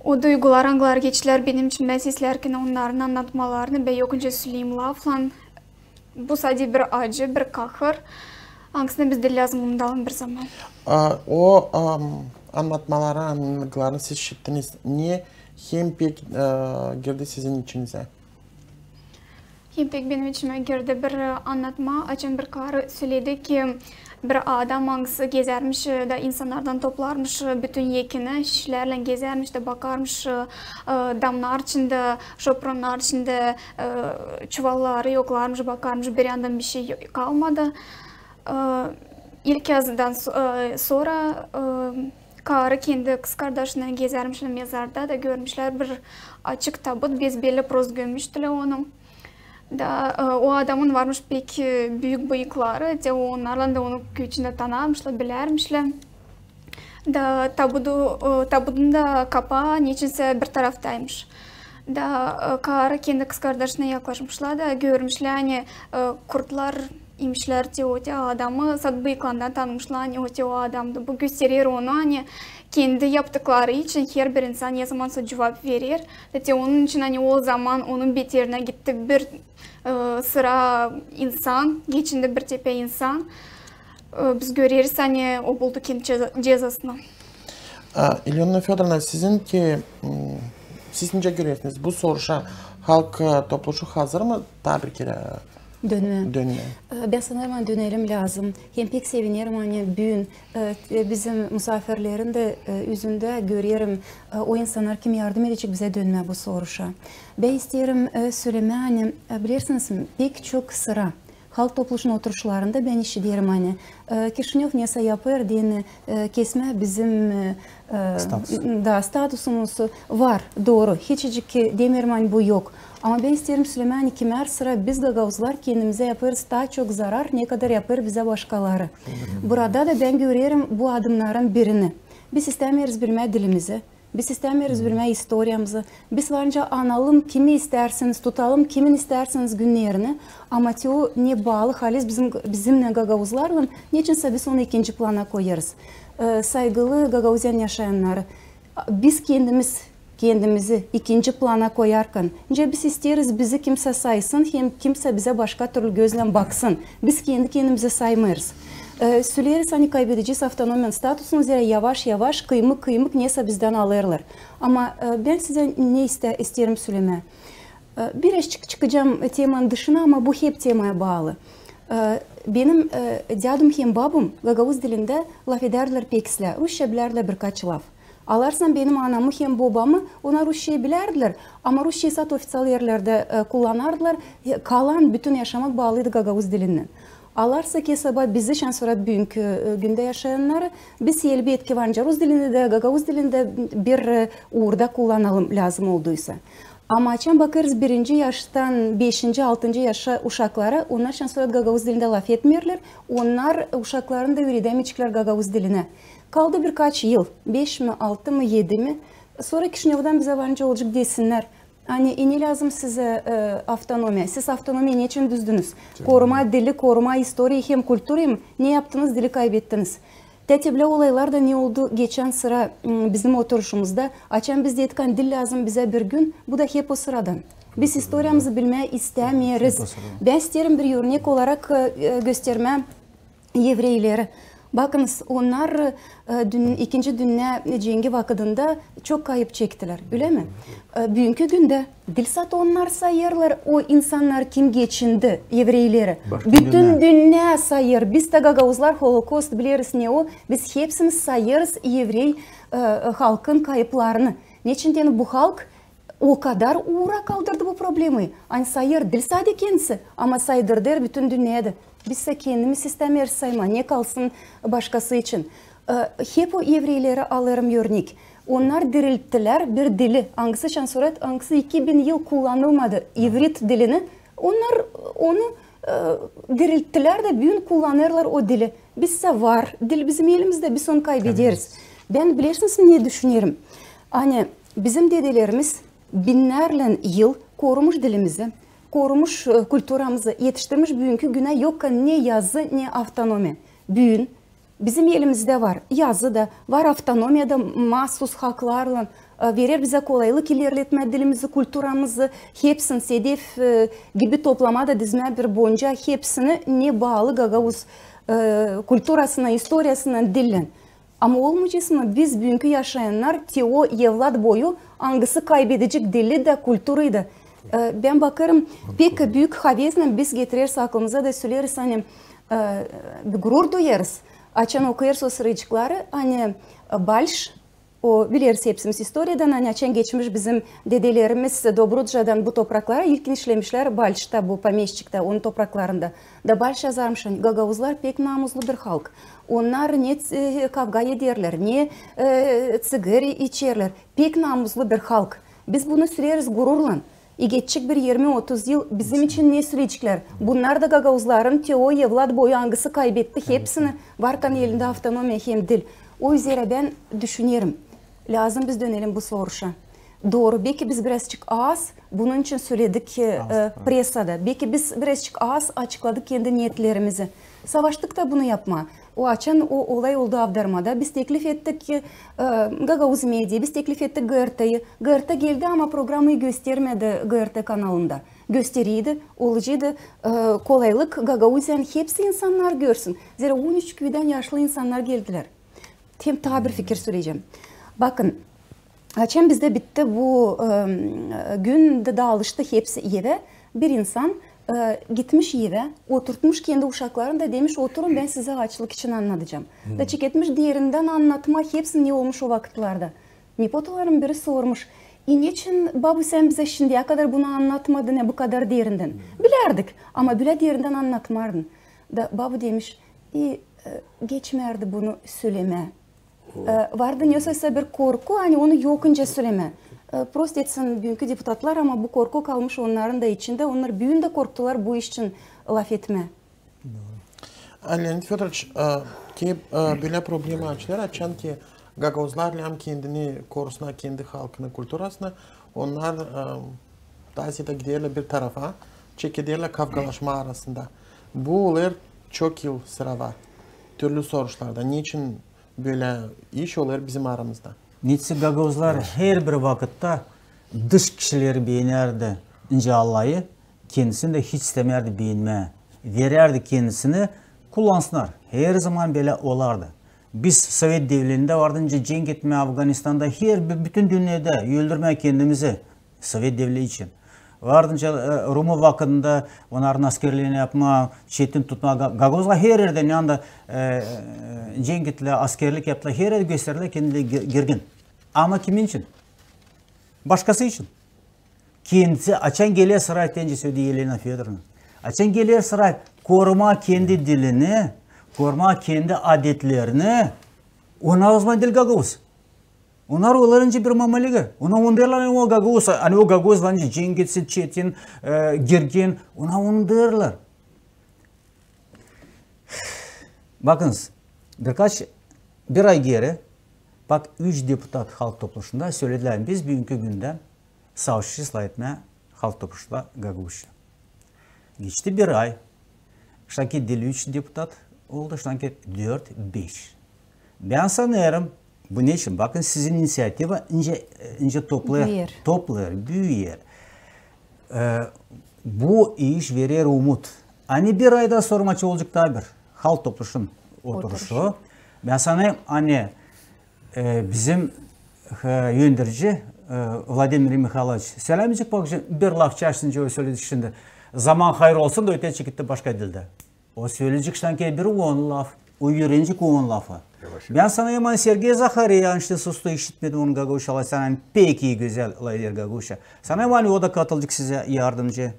o duygular, angıları geçtilär benim içimdän seslärkän onnarın annatmalarını, bän yokunca söleyim laflan. Bu sade bir acı, bir kahır, angısını biz diil lääzım unudalım bir zaman. A, o, am, annatmaları, angılarını siz işittiniz, ne hem pek, e, girdi sizin içinizä? Hem pek benim içimä girdi bir, e, annatma, açan bir karı söledi ki, bir adam, angısı gezärmiş, e, da insannardan toplarmış, e, bütün ekini, şişelärlän gezärmiş da bakarmış, e, e, damnar içindä, şopronnar içindä, e, çuvalları yoklarmış, bakarmış, bir yandan bişey kalmadı. E, ilk yazıdan so-, e, sora, e, karı kendi kızkardaşını gezärmişlär mezarda da görmüşlär bir açık tabut, besbelli prost gömmüştilär onu. Da, e, o adamın varmış pek, e, büük bıyıkları, te onnarlan da onu küüdä tanırmışlar, bilärmişlär. Da tabudu, e, tabudun da kapaa neçinsä bir taraftaymış. Da, e, karı kendi kızkardaşına yaklaşmışlar da görmüşlär, ani, e, kurtlar imişlär te o, te adamı, sade bıyıklarından tanımışlar, ani o te o adamdı. Bu gösterer onu, ani kendi yaptıkları için herbir insan nezamansa cuvap verer. Da te onun için, ani o zaman onun beterinä gitti bir, e, sıra insan, geçindi bir tepä insan. E, biz göreriz, ani o buldu kendi ceza-, cezasını. A, İlyona Födorovna, sizin ki, m, siz nicä görersiniz, bu soruşa halk, e, topluşu hazır mı taa bir kerä dönmää? Dönmää. E, bän sanêrım, ani dönelim lääzım. Hem pek sevinerim, ani büün, e, bizim musaafirlerin dä, e, üzündä görerim, e, o insannar, kim yardım edecek bizä dönmää bu soruşa. Bän isteerim, e, sölemää, ani, e, bilersiniz mi, pek çok sıra halk topluşunun oturuşlarında bän işiderim, ani, e, Kişinöv nesä yapêr deyni, e, kesmää bizim, e, e, status. Da, statusumuz var, dooru. Hiçcik demeerim, ani bu yok. Ama bän isteerim sölemää, ani kimär sıra biz, gagauzlar, kendimizä yapêrız taa çok zarar, ne kadar yapêr bizä başkaları. Burada da bän görerim bu adımnarın birini. Biz istämeeriz bilmää dilimizi. Biz istämeeriz bilmää istoriyamızı. Biz varınca analım kimi istärseniz, tutalım kimin istärseniz günnerini. Ama te o ne baalı halis bizim, bizimnän, gagauzlarlan, neçinsä biz onu ikinci plana koyêrız. E, saygılı Gagauziyanın yaşayannarı, biz kendimiz kendimizi ikinci plana koyarkan, nicä biz isteeriz bizi kimsä saysın, hem kimsä bizä başka türlü gözlän baksın. Biz kendi kendimizi saymêêrız. E, söleeriz, ani kaybedecez avtonomiyanın statusunu, zerä yavaş-yavaş, kıymık-kıymık nesä bizdän alêrlar. Ama, e, bän sizä ne iste-, isteerim sölemää. E, biraz çık-, çıkacam temanın dışına, ama bu hep temaya baalı. E, benim, e, dädum hem babum gagauz dilindä lafedärdilär pek islää, rusça bilärdilär birkaç laf. Alarsan benim anamı hem bobamı, onnar rusçayı bilärdilär, ama rusçayı sade ofiţial erlerdä, e, kullanardılar, e, kalan bütün yaşamak baalıydı gagauz dilinnän. Alarsa ki sabaa bizi, şansora büünkü, e, gündä yaşayannarı, biz elbetki varınca rus dilini dä, gagauz dilini dä bir, e, uurda kullanalım, lääzım olduysa. Ama açan bakêrız birinci yaştan beşinci, altıncı yaşa uşaklara, onnar şansora gagauz dilindä lafetmeerlär, onnar uşaklarını da üüredämeyeceklär gagauz dilinä. Kaldı birkaç yıl, beş mi, altı mı, edi mi, sora Kişinövdan bizä varınca olacek desinnär, ani, e, ne lääzım sizä, e, avtonomiya, siz avtonomiyayı neçin düzdünüz? Korumaa dili, korumaa istoriyayı hem kulturayı mı? Ne yaptınız, dili kaybettiniz? Te te bilä olaylar da ne oldu geçän sıra, m, bizim oturuşumuzda, açan biz dedik, ani dil lääzım bizä bir gün, bu da hep o sıradan. Biz istoriyamızı bilmää istämeeriz. Bän isteerim bir örnek olarak, e, e, göstermää evreyleri. Bakınız, onnar, e, dün-, ikinci dünnä cengi vakıdında çok kayıp çektilär, ölä mi? E, büünkü gündä diil sade onnar sayêrlar o insannar, kim geçindi, evreyleri. Bütün dünnä sayêr. Biz dä gagauzlar holokost bileriz ne o. Biz hepsini sayêrız evrey, e, e, halkın kayıplarını. Neçin deyni bu halk o kadar uura kaldırdı bu problemayı, ani sayêr diil sade kendisi, ama saydırdı bütün dünneyä dä. Biz sä kendimiz istämeeriz saymaa, ne kalsın başkası için. E, hep o evreyleri alêrım örnek. Onnar dirilttilär bir dili, angısı şansora, angısı iki bin yıl kullanılmadı, ivrit dilini. Onnar onu, e, dirilttilär dä büün kullanêrlar o dili. Biz sä var dil bizim elimizdä, biz onu kaybederiz. Bän, bilersiniz mi, ne düşünerim? Ani bizim dedelerimiz binnärlän yıl korumuş dilimizi, korumuş, e, kulturamızı, etiştirmiş büünkü günä, yok ne yazı, ne avtonomiya. Büün bizim elimizdä var yazı da, var avtonomiya da, maasuz haklarlan, e, verer bizä kolaylık ilerletmää dilimizi, kulturamızı, hepsini SEDEF, e, gibi toplamaa da, dizmää bir bonca hepsini, ne baalı gagauz, e, kulturasına, istoriyasına, dillän. Ama olmayacez mı biz, büünkü yaşayannar, te o evlat boyu, angısı kaybedecek dili dä, kulturayı da? E, bän bakêrım, pek büük haveznän biz getireriz aklımıza da söleeriz, ani, e, bir gurur duyêrız, açan okuyêrız o sıracıkları, ani, e, balş, o, bileriz hepsimiz istoriyadan, ani açan geçmiş bizim dedelerimiz Dobrudjadan bu topraklara, ilkin işlemişlär balşta, bu pomeşçiktä, onun topraklarında. Da balş yazarmış, ani gagauzlar pek namuzlu bir halk. Onnar ne, e, kavga ederlär, ne, e, tsigara içerlär. Pek namuzlu bir halk. Biz bunu süreriz gururlan. İ geçecek bir irmi-otuz yıl bizim için ne süreceklär? Bunnar da gagauzların te o evlat boyu, angısı kaybetti hepsini, varkan elindä avtonomiya hem dil. O üzerä bän düşünerim, lääzım biz dönelim bu soruşa. Dooru, beki biz birazçık az bunun için söledik, e, presada. Beki biz birazçık az açıkladık kendi niyetlerimizi. Savaştık da bunu yapmaa. O açan o olay oldu Avdarmada, biz teklif ettik, e, Gagauz Media, biz teklif ettik GRT-yı. GRT geldi, ama programayı göstermedi GRT kanalında. Gösteriydi, olaceydı, e, kolaylık Gagauziyanın hepsi insannar görsün. Zerä on üç küüdän yaşlı insannar geldilär. Hem taa bir fikir söleyecäm. Bakın, açan bizdä bitti bu, e, gün dä daalıştı hepsi evä. Bir insan, e, gitmiş evä, oturtmuş kendi uşaklarını da demiş: "Oturun, bän sizä aaçlık için annadacam." Da çeketmiş derindän annatmaa hepsini, ne olmuş o vakıtlarda. Nepotaların biri sormuş: "E, neçin, babu, sän bizä şindiyä kadar bunu annatmadın, e, bu kadar derindän?" Bilärdik, ama bölä derindän annatmardın. Da babu demiş: "E, e, geçmärdi bunu sölemää." E, vardı nesä bir korku, ani onu yokunca sölemää. E, prost etsin büünkü deputatlar, ama bu korku kalmış onnarın da içindä. Onnar büün dä korktular bu iş için lafetmää. Leonid Födoroviç, e, ki, e, bölä problema açılêr, açan ki gagauzlar lääzım kendini korusunnar, kendi halkını, kulturasını, onnar, e, taa ziyada giderlär bir tarafa, çekederlär kavgalaşmaa arasında. Bu olêr çok yıl sıra var. Türlü soruşlarda. Neçin bölä iş olêr bizim aramızda? Neçin gagauzlar herbir vakıtta dış kişileri beenärdi, nicä Allahı, kendisini dä hiç istemärdi beenmää. Verärdi kendisini, kullansınnar. Her zaman bölä olardı. Biz Sovet devlerindä vardı nicä cenk etmää Afganistanda, herbir, bütün dünnedä öldürmää kendimizi Sovet devleti için. Vardı nicä, e, Rumu vakıdında onnarın askerlerini yapmaa, çetin tutmaa. Ga-, gagauzlar her erdä, ne anda, e, e, cenk ettilär, askerlik yaptılar, her erdä gösterdilär kendileri gi-, girgin. Ama kimin için? Başkası için. Kendisi, açan geler sıra, te nicä söledi Elena Födorovna, açan geler sıra korumaa kendi dilini, korumaa kendi adetlerini, ona o zaman diil gagauz. Onnar olêr nicä bir mamalega. Ona onu deerlär, ani o gagauz, ani o gagauz var nicä cenk etsin, çetin, e, girgin. Ona onu deerlär. Bakınız, birkaç, bir ay geeri, bak, üç deputat Halk Topluşunda söledilär, biz büünkü gündän savaşacez lafetmää Halk Topluşunda gagauzça. Geçti bir ay, şanki diil üç deputat oldu, şanki dört, beş. Bän sanêrım, bu neçin? Bakın, sizin inisiativa nicä, nicä toplêêr, toplêêr, büüyer. E, bu iş verer umut. Ani bir aydan sora maç olacek taa bir Halk Topluşun oturuşu. Bän sanêrım, ani, e, bizim, e, önderici, e, Vladimir Mihailoviç söleyecek, bak, bir laf açsın, o söledi şindi. Zaman hayır olsun da, öteki gitti başka dildä. O söleyecek şanki bir on laf. O üürenecek on lafı. Bän sanêrım, ani Sergey Zaharyan şindi sustu, işitmedim onu gagauzça lafetsin, ani pek ii, gözäl lafeder gagauzça. Sanêrım, ani o da katılacek sizä yardımcı.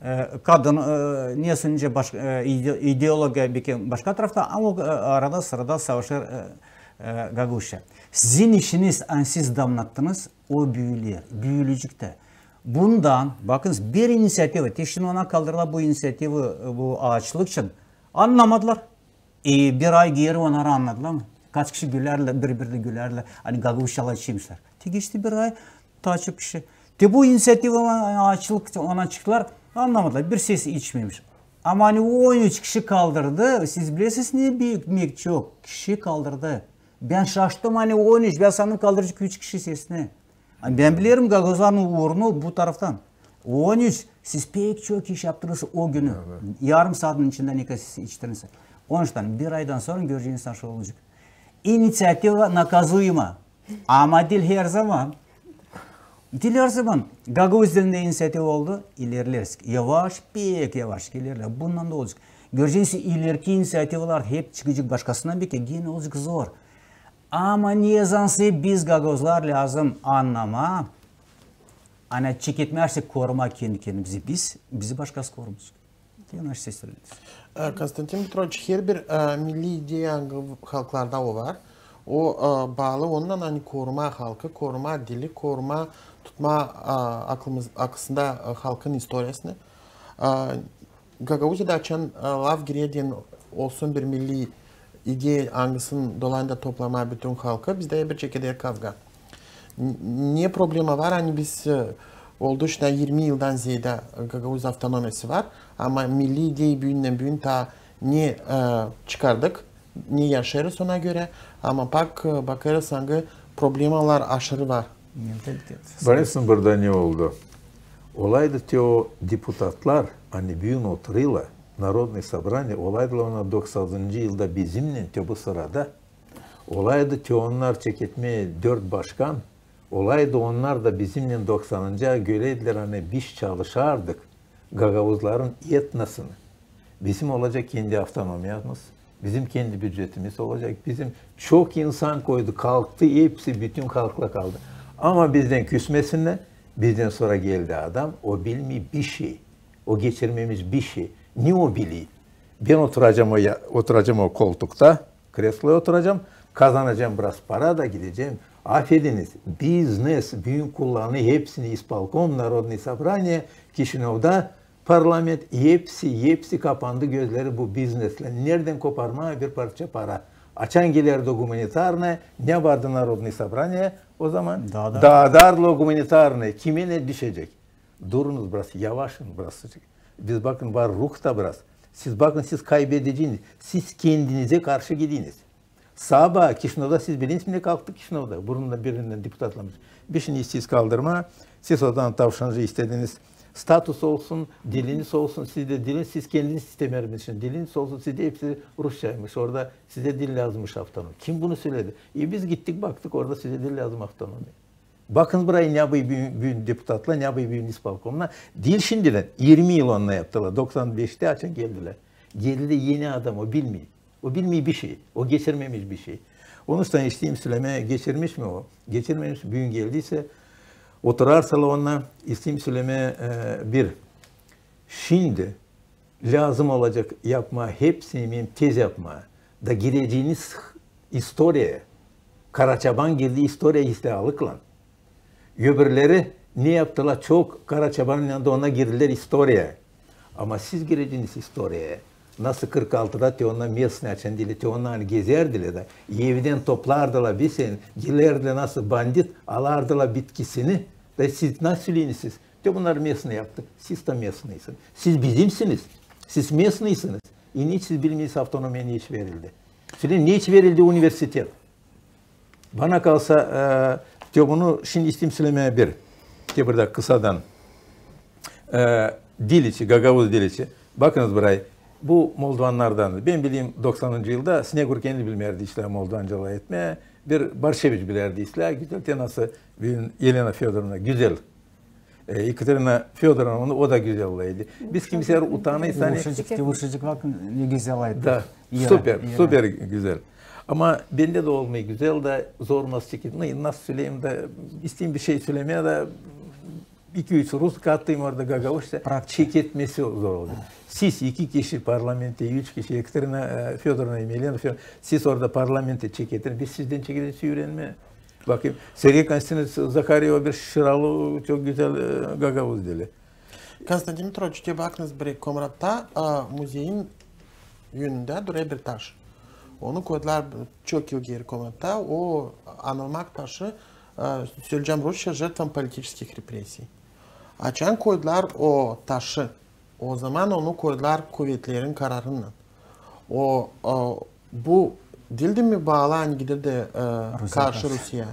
E, kadın, e, nesoy nicä başka, e, ide-, ideologiya beki başka tarafta, ama o, e, arada sırada savaşêr, e, e, gagauzça. Sizin işiniz, ani siz damnattınız, o büüyer, büüyecek tä. Bundan, bakınız, bir inisiativa, te şindi ona kaldırdılar bu inisiativa, e, bu aaçlık için. Annamadılar. E, bir ay geeri onnarı annadılar mı? Kaç kişi gülärlär, biri-birine gülärlär, ani gagauzça lafedecekmiş. Te geçti bir ay, taa çok kişi. Te bu inisiativa, aaçlık için ona çıktılar, annamadılar, bir ses içmemiş. Ama ani on üç kişi kaldırdı, siz bilersiniz, ne büük, büük çok kişi kaldırdı. Bän şaştım, ani on üç, bän sandım, kaldıracek üç kişi sesini. Ani bän bilerim gagauzların uurunu bu taraftan. On üç, siz pek çok iş yaptınız o günü. Yarım saatın içindä ne kadar siz içtiniz. Onuştan bir aydan sora göreceniz, nasıl olacek. İnisiativa наказуема. Ama diil her zaman. Diil her zaman. Gagauz dilindä inisiativa oldu, ilerlersik. Yavaş, pek yavaş ilerlersik. Bundan da olacek. Göreceniz, ileriki inisiativalar hep çıkacek başkasından, beki genä olacek zor. Ama nezansä biz, gagauzlar, lääzım annamaa, ani çeketmää, korumaa kendi-kendimizi biz, bizi başkası korumayacek. Te nasıl sölediniz. E, Konstantin Petroviç, herbir, e, milli ideya, angı halklarda o var, o, e, baalı ondan, ani korumaa halkı, korumaa dili, korumaa, tutmaa, e, aklımız-, aklında, e, halkın istoriyasını. E, Gagauziyada açan, e, laf girer deyni olsun bir milli ideya, angısının dolayında toplamaa bütün halkı, bizdä hep bir çekeder kavga. N-, ne problema var, ani biz, e, oldu şindi irmi yıldan zeedä Gagauz avtonomiyası var, ama milli ideyi büündän büün taa ne, e, çıkardık, ne yaşêêrız ona görä, ama bak, e, bakêrız, angı problemalar aşırı var. Bilirsin, burada ne oldu? Olaydı te o deputatlar, ani büün oturêrlar, Narodnıy Sobraniye, olaydılar onnar doksanıncı yılda bizimnän, te bu sırada. Olaydı te onnar çeketmää dört başkan, olaydı onnar da bizimnän doksanıncı yıla geleydilär, ani biz çalışardık gagauzların etnosını. Bizim olacek kendi avtonomiyamız, bizim kendi bücetimiz olacek. Bizim çok insan koydu, kalktı, hepsi, bütün halkla kaldı. Ama bizdän küsmesinnär, bizdän sora geldi adam, o bilmeer bişey, o geçirmemiş bişey. Ne o biler? Bän oturacam o ya-, oturacam o koltukta, kresloya oturacam, kazanacam biraz para da gidecäm. Afediniz, biznes büün kullanêr hepsini, ispolkom, Narodnıy Sobraniye, Kişinövda parlament, hepsi, hepsi kapandı gözleri bu bizneslän. Neredän koparmaa bir parça para? Açan gelerdi o gumanitarnaya, ne vardı Narodnıy Sobraniye o zaman? Daadardılar o gumanitarnaya. Kimä ne düşecek? Durunuz biraz, yavaşın biraz. Biz bakın, var ruh da biraz. Siz bakın, siz kaybedeceniz. Siz kendinizä karşı gidiniz. Sabaa Kişinövda, siz biliniz mi, ne kalktı Kişinövda? Bunun da birindän deputatlarımız. Bişey isteeriz kaldırmaa. Siz oradan tavşancı istediniz. Status olsun, diliniz olsun, sizdä diliniz, siz kendiniz istememişsiniz. Diliniz olsun, sizdä hepsi rusçaymış. Orada sizä dil lääzımmış avtonomi. Kim bunu söledi? E, biz gittik, baktık, orada sizä dil lääzım avtonomi. Bakın burayı, ne yapêr büün, büün deputatlar, ne yapêr büün ispolkomnar. Diil şindilän, irmi yıl onnar yaptılar. Doksan beştä açan geldilär. Geldi eni adam, o bilmeer. O bilmeer bişey. O geçirmemiş bişey. Onuştan isteerim sölemää, geçirmiş mi o? Geçirmemiş, büün geldiysä, oturarsa la onnar, isteerim sölemää, e, bir. Şindi lääzım olacek yapmaa hepsini, benim tez yapmaa. Da gireceniz istoriyaya. Karaçaban girdi istoriyaya islääliklan. Öbürleri ne yaptılar, çok Karaçabanın yanında, onnar girdilär istoriyaya. Ama siz gireceniz istoriyaya. Nasıl kırk altıda te onnar местный açan diil, te onnar gezärdilär da, evdän toplardılar bir sen, gelerdilär nasıl bandit, alardılar bitkisini. Da siz nasıl söleersiz? Te bunnar местный yaptı. Siz dä местныйsınız. Siz bizimsiniz. Siz местныйsınız. E, neçin siz bilmeersiniz, avtonomiya neçin verildi? Söleyin, neçin verildi universitet? Bana kalsa, e, te bunu şindi isteerim sölemää bir. Te burada kısadan. E, dil için, gagauz dil için. Bakınız burayı. Bu moldovannardan. Bän bilerim, doksanıncı yılda Snegur kendi bilmärdi islää moldovanca lafetmää. Bir Barşeviç bilärdi islää. Güzel, te nasıl büün Elena Födorovna. Güzel. E, Ekaterina Födorovna, onu, o da güzel lafetti. Biz kimsey utanêrız, ani... Yumuşacık, yumuşacık, bakın, ne güzel lafetti. Da, super, super güzel. Ama bendä dä olmêêr güzel da, zor nasıl çeketmää, nasıl söleyim da, isteerim bir şey sölemää da, iki-üç rus katayım orada, gagauzça, çeketmesi zor olacek. Siz iki kişi parlamenttä, üç kişi, Ekaterina, e, Födorovna, Elena Födorovna, siz orada parlamenttä çeketin, biz sizdän çeketecez üürenmää. Bakayım, Sergey Konstantinoviç Zaharov bir şiralı, çok güzel, e, gagauz dili. Konstantin Mitroviç, te bakınız, bir Komratta, e, muzeyin önündä durêr bir taş. Onu koydular çok yıl geeri Komratta. O anılmak taşı, e, söleyecäm rusça, жертвам политических репрессий. Açan koydular o taşı? O zaman onu koydular kuvetlerin kararınnan. O, o, bu diildi mi baalı, ani gider dä, e, karşı Rusiya?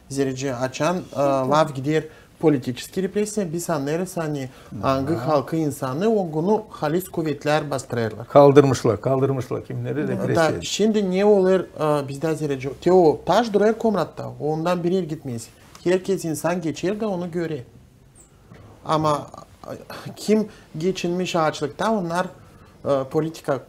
Zerä açan, e, laf gider politiçeskiy repressiya, biz annêêrız, ani angı halkın insanı o günü halis kuvetlär bastırêrlar. Kaldırmışlar, kaldırmışlar kimneri, repressiya. Da şindi ne olêr, e, bizdä zerä te o taş durêr Komratta, ondan bir er gitmez. Herkez insan geçer dä onu görer. Ama, e, kim geçinmiş aaçlıkta, onnar, e, politika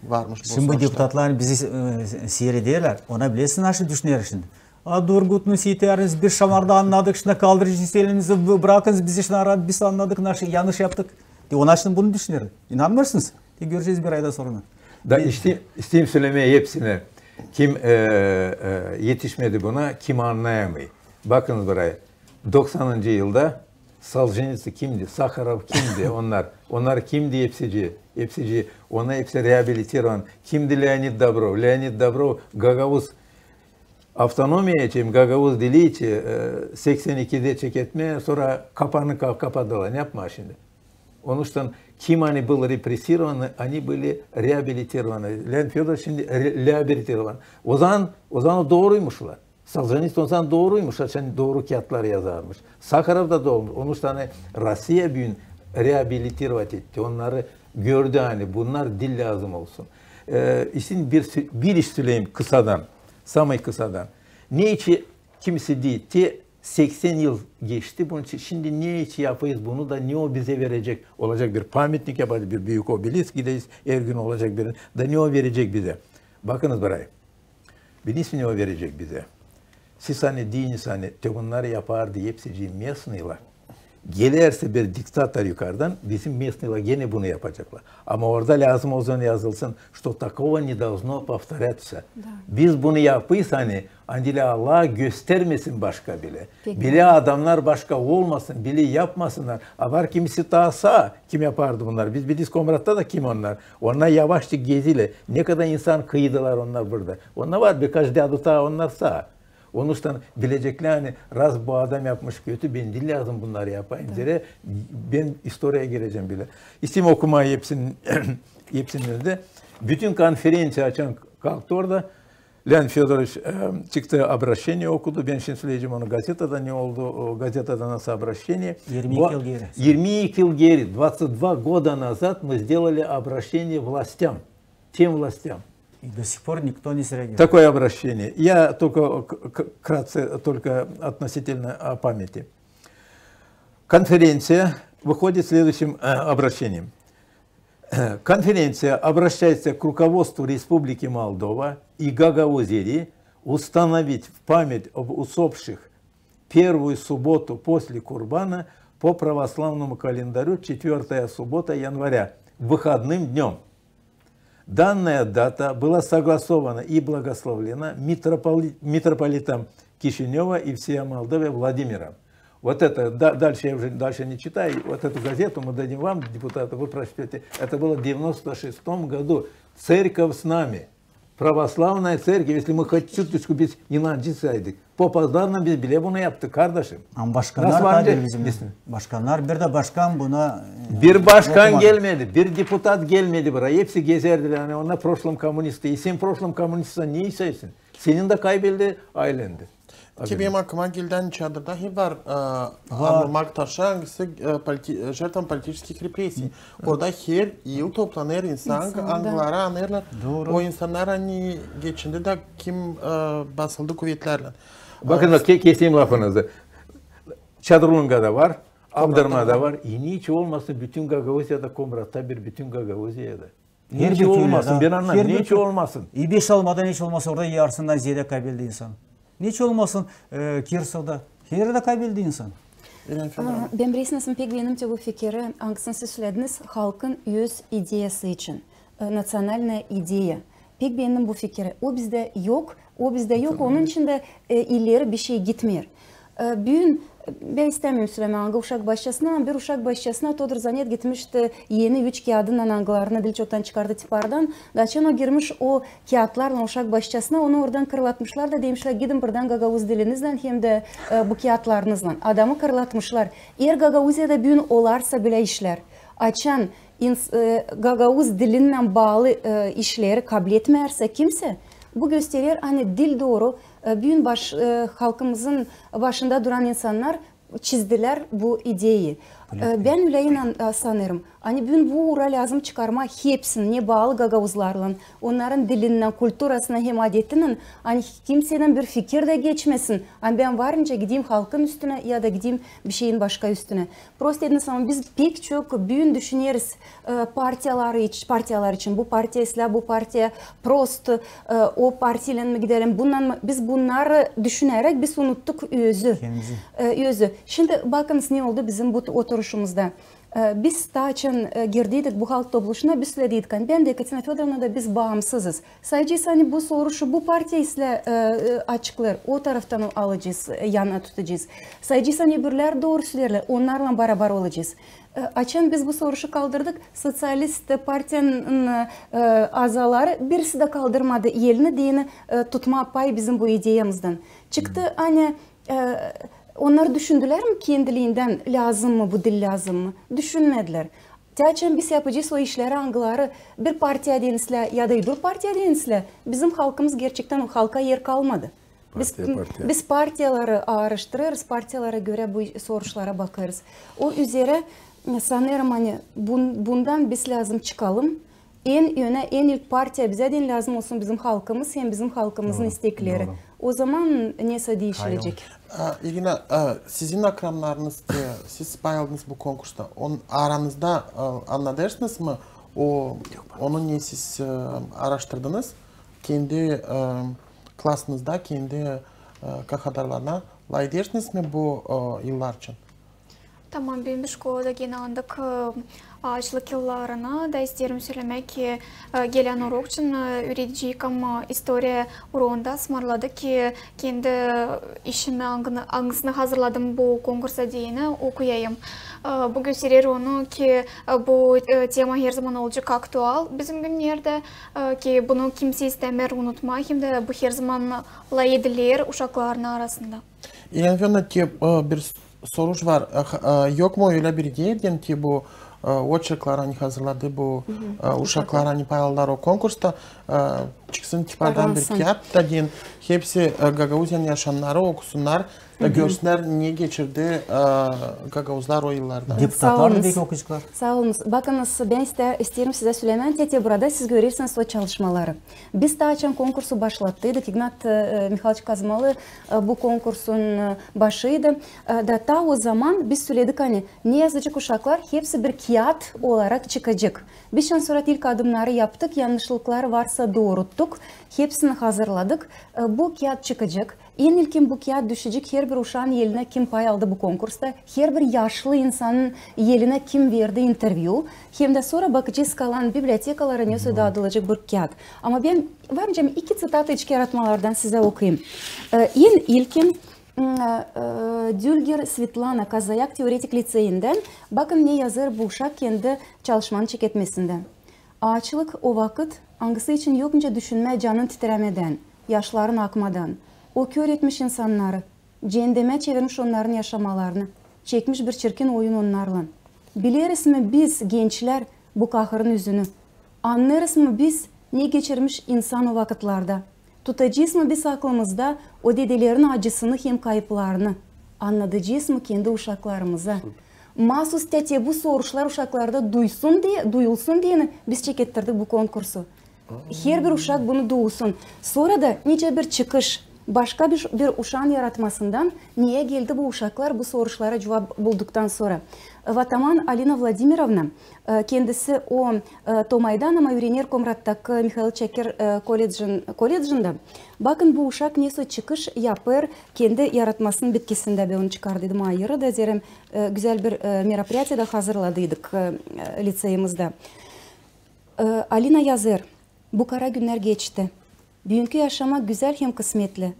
varmış bu sonuçta. Şindi bu deputatlar bizi, e, siirederlär. Ona bilersiniz, naşı düşüner şindi. A, durgunuz, yeter, bir şamarda annadık, şindi kaldırın elinizi, bı-, brakınız bizi, şindi raat, biz annadık, naşı yanış yaptık. De, ona şindi bunu düşüner. İnanmêêrsınız? De, görecez bir aydan sora. Da isteerim sölemää hepsinä, kim, e, e, etişmedi buna, kim annayamêêr. Bakınız burayı. Doksanıncı yılda Soljenitsin kimdi? Saharov kimdi? Onnar, onnar kimdi hepsicii? Hepsicii, onnar hepsi reabilitirovan. Kimdi Leonid Dobrov? Leonid Dobrov gagauz avtonomiya için, gagauz dili için, e, seksän ikidä çeketmää, sora kapanı ka-, kapadılar. Ne yapmaa şindi? Onuştan kim ani bılı repressirovannı, ani bılı reabilitirovannı. Leonid Födoroviç şindi re-, reabilitirovan. Ozaman, ozaman o dooruymuş olar. Soljenitsin ozaman dooruymuş, açan dooru kiyatlar yazarmış. Saharov da dooruymuş. Onuştan ani Rossiya büün reabilitirovat etti. Onnarı gördü, ani bunnar diil lääzım olsun. E, isteerim bir sö-, bir iş söleyim kısadan, samay kısadan. Ne için kimsä deyil, te seksän yıl geçti, bunun için şindi ne için yapêrız bunu da, ne o bizä verecek? Olacek bir pamitnik yapacek, bir büük obelisk, gideriz, er gün olacek bir, da ne o verecek bizä? Bakınız, braim. Biliniz mi, ne o verecek bizä? Siz ani deyiniz, ani te bunnarı yapardı hepsicii местныйlar. Gelärsä bir diktator yukardan, bizim местныйlar genä bunu yapaceklar. Ama orada lääzım olsun, yazılsın, что такого не должно повторяться. Da. Biz bunu yapêrsa, ani, ani Allah göstermesin başka bilä. Peki. Bilä adamnar başka olmasın, bilä yapmasınnar. A var kimisi taa saa, kim yapardı bunnarı. Biz biliriz Komratta da kim onnar. Onnar yavaşça gezilär. Ne kadar insan kıydılar onnar burada. Onnar var, birkaç dädu taa onnar saa. Onuştan bileceklär, ani раз bu adam yapmış kötü, bän diil lääzım bunnarı yapayım. Da. Zerä bän istoriyaya girecäm bilä. İsteerim okumaa hepsini, hepsini dä. Bütün konferenţiya açan kalktı orada. Leonid Födoroviç, e, çıktı, обращение okudu. Bän şindi söleyecäm onu gazetadan ne oldu, o gazetadan nasıl обращение. Irmi iki yıl geeri. Irmi iki yıl geeri, двадцать два года назад мы сделали обращение властям, тем властям. И до сих пор никто не среагировал. Такое обращение. Я только к-, к-, вкратце, только относительно, а, памяти. Конференция выходит следующим, э, обращением. Конференция обращается к руководству Республики Молдова и Гагаузии установить в память об усопших первую субботу после Курбана по православному календарю четвёртая суббота января выходным днём. Данная дата была согласована и благословлена митрополи-, митрополитом Кишинёва и всея Молдовы Владимиром. Вот это, да, дальше я уже, дальше не читаю. Вот эту газету мы дадим вам, депутаты, вы прочтёте. Это было в девяносто шестом году. Церковь с нами. Православная церковь, если мы хоть чуточку biz inancıysaydık. Попазларlan biz bile bunu yaptık, kardeşim. Ama başkannar tabii bizim. Başkannar, bir dä başkan buna, e, bir başkan gelmedi, bir deputat gelmedi buraya. Hepsi gezerdilär, ani onnar proшлом коммунисты. И sen proшлом коммунистsan, ne isteersin? Senin dä kaybeldi, aylän dä. Ki benim aklıma geldi, ani Çadırda hep var, e, var. Anılmak taşı, angısı, e, politi-, e, жертвам политических репрессий. Orada her yıl toplanêr insan, angıları anêrlar. Dooru. O insannar, ani geçindi dä kim, e, basıldı kuvetlärlän. Bakın, ke-, keseyim lafınızı. Çadırlungada var, Abdarmada var. E, ne için olmasın bütün Gagauziyada, Komratta bir, bütün Gagauziyada? Ne için olmasın? Bän annamêêrım, ne için olmasın? İ beş Almada ne için olmasın, orada yarısından ziyadä kaybeldi insan. Ne için olmasın, e, Kirsovda? Her erdä kaybeldi insan. Bän resmen pek beendim te bu fikiri, angısını siz sölediniz, halkın öz ideyası için, e, национальная идея. Pek beendim bu fikiri. O bizdä yok, o bizdä yok, onun için dä, e, ileri bir şey gitmeer. E, büün, e, bän istämeerim sölemää, angı uşak başçasına, ama bir uşak başçasına todur zanet gitmişti eni üç kiyadınnan, angılarını diil çoktan çıkardı tipardan. Da açan o girmiş o kiyatlarlan uşak başçasına, onu oradan kırlatmışlar da demişlär: "Gidin buradan gagauz diliniznän hem dä, e, bu kiyatlarınızlan." Adamı kırlatmışlar. Eer Gagauziyada büün olarsa bölä işlär, açan ins-, e, gagauz dilinnän baalı, e, işleri kabletmeersä kimsä, bu gösterer, ani diil dooru, e, büün baş-, e, halkımızın başında duran insannar çizdilär bu ideyi. E, bän ölä inan-, e, sanêrım, ani büün bu uura lääzım çıkarmaa hepsini, ne baalı gagauzlarlan, onnarın dilinnän, kulturasınnan hem adetinnän, ani kimseydän bir fikir dä geçmesin, ani bän varınca gideyim halkın üstünä ya da gideyim bir şeyin başka üstünä. Prost dediniz, ama biz pek çok büün düşüneriz, e, partiyalar iç-, partiyalar için. Bu partiya islää, bu partiya prost, e, o partiyaylan mı gidelim, bunnan mı? Biz bunnarı düşüneräk biz unuttuk özü. E, özü. Şindi bakınız, ne oldu bizim bu oturuşumuzda. E, biz taa açan, e, girdiydik bu halk topluşuna, biz sölediydik, ani bän dä, Ekaterina Födorovna da, biz baamsızız. Sayacez, ani bu soruşu bu partiya islää, e, e, açıklêêr, o taraftan alacez, e, yana tutacez. Sayacez, ani öbürlär dooru söleerlär, onnarlan barabar olacez. E, açan biz bu soruşu kaldırdık, soţialist partiyanın, e, azaları birisi dä kaldırmadı elini, deyni, e, tutmaa pay bizim bu ideyamızdan. Çıktı, ani, e, onnar düşündülär mi kendiliindän, lääzım mı bu dil, lääzım mı? Düşünmedilär. Te açan biz yapacez o işleri, angıları bir partiya deyni islää ya da öbür partiya deyni islää, bizim halkımız gerçektän, o halka er kalmadı. Biz, partiya, partiya. Biz partiyaları aaraştırêrız, partiyalara görä bu soruşlara bakêrız. O üzerä, e, sanêrım, ani bun-, bundan biz lääzım çıkalım. En önä, en ilk partiya bizä deyni lääzım olsun bizim halkımız hem bizim halkımızın istekleri. Dooru. O zaman nesä diişilecek. A, İrina, a, sizin akranlarınız, e, siz pay aldınız bu konkursta. On-, aranızda, a, annadêrsınız mı o, onu ne siz, e, aaraştırdınız? Kendi, e, klasınızda, kendi, e, kahadarlarına lafedärsiniz mi bu, e, yıllar için? Tamam, bän bir şkolada genä annadım, e, aaçlık yıllarını da isteerim sölemää, ki, e, gelän urok için, e, üüredicim, e, istoriya urogunda ısmarladı, ki, kendi işimi, angını-, angısını hazırladım bu konkursa deyni, okuyayım. E, bu gösterer onu, ki, e, bu, e, tema herzaman olacek aktual bizim günnerdä, e, ki bunu kimsey istämeer unutmaa, hem dä bu herzaman lafediler uşakların arasında. İrina Födorovna, te, e, bir s-, soruş var. E, h-, e, yok mu ölä bir ideya deyni, te bu, e, oçerkları, ani hazırladı bu, e, uşaklar, ani pay aldılar o konkursta, e, çıksın tipadan bir kiyat da deyni, hepsi, e, Gagauziyanın yaşayannarı okusunnar, da görsünnär, ne geçirdi, e, gagauzlar o yıllarda. Deputatlar da belki okuyaceklar. Saa olunuz. Bakınız, bän iste-, isteerim sizä sölemää, te, te burada siz görersiniz o çalışmaları. Biz taa açan konkursu başlattıydık, İgnat, e, Mihailoviç Kazmalı, e, bu konkursun, e, başıydı. E, da taa o zaman biz söledik, ani ne yazacek uşaklar, hepsi bir kiyat olarak çıkacek. Biz şindi sora ilk adımnarı yaptık, yannışlıklar varsa dooruttuk, hepsini hazırladık. E, bu kiyat çıkacek. En ilkin bu kiyat düşecek herbir uşaan elinä, kim pay aldı bu konkursta, herbir yaşlı insanın elinä, kim verdi intervyu. Hem dä sora bakacez kalan bibliotekalara, nesä daadılacek bu kiyat. Ama bän var nicä iki ţitata içki yaratmalardan sizä okuyayım. E, en ilkin, m, e, Dülger Svetlana, Kazayak teoretik liţeyindän. Bakın, ne yazêr bu uşak kendi çalışmanın çeketmesindä. Aaçlık o vakıt, angısı için yok nicä düşünmää canın titrämedän, yaşların akmadan. O kör etmiş insannarı, ceendemä çevirmiş onnarın yaşamalarını, çekmiş bir çirkin oyun onnarlan. Bileriz mi biz, gençlär, bu kahırın üzünü? Annêêrız mı biz, ne geçirmiş insan o vakıtlarda? Tutacez mı biz aklımızda o dedelerin acısını hem kayıplarını? Annadacez mı kendi uşaklarımıza? Maasuz te bu soruşlar uşaklarda duysun deyni, duyulsun deyni biz çekettirdik bu konkursu. Herbir uşak bunu duysun. Sora da nicä bir çıkış, başka bir, bir uşaan yaratmasından neyä geldi bu uşaklar bu soruşlara cuvap bulduktan sora. Vataman Alina Vladimirovna, e, kendisi o, e, Tomaydan, ama üürener Komrattaki Mihail Çaker, e, koledžin-, koledžindä. Bakın, bu uşak nesä çıkış yapêr kendi yaratmasının bitkisindä. Bän onu çıkardıydım ayırı da, deerim, e, gözäl bir, e, meropriyatiyada hazırladıydık, e, e, liţeyimizda. E, Alina yazêr: bu kara günnär geçti. Büünkü yaşamak gözäl hem kısmetli.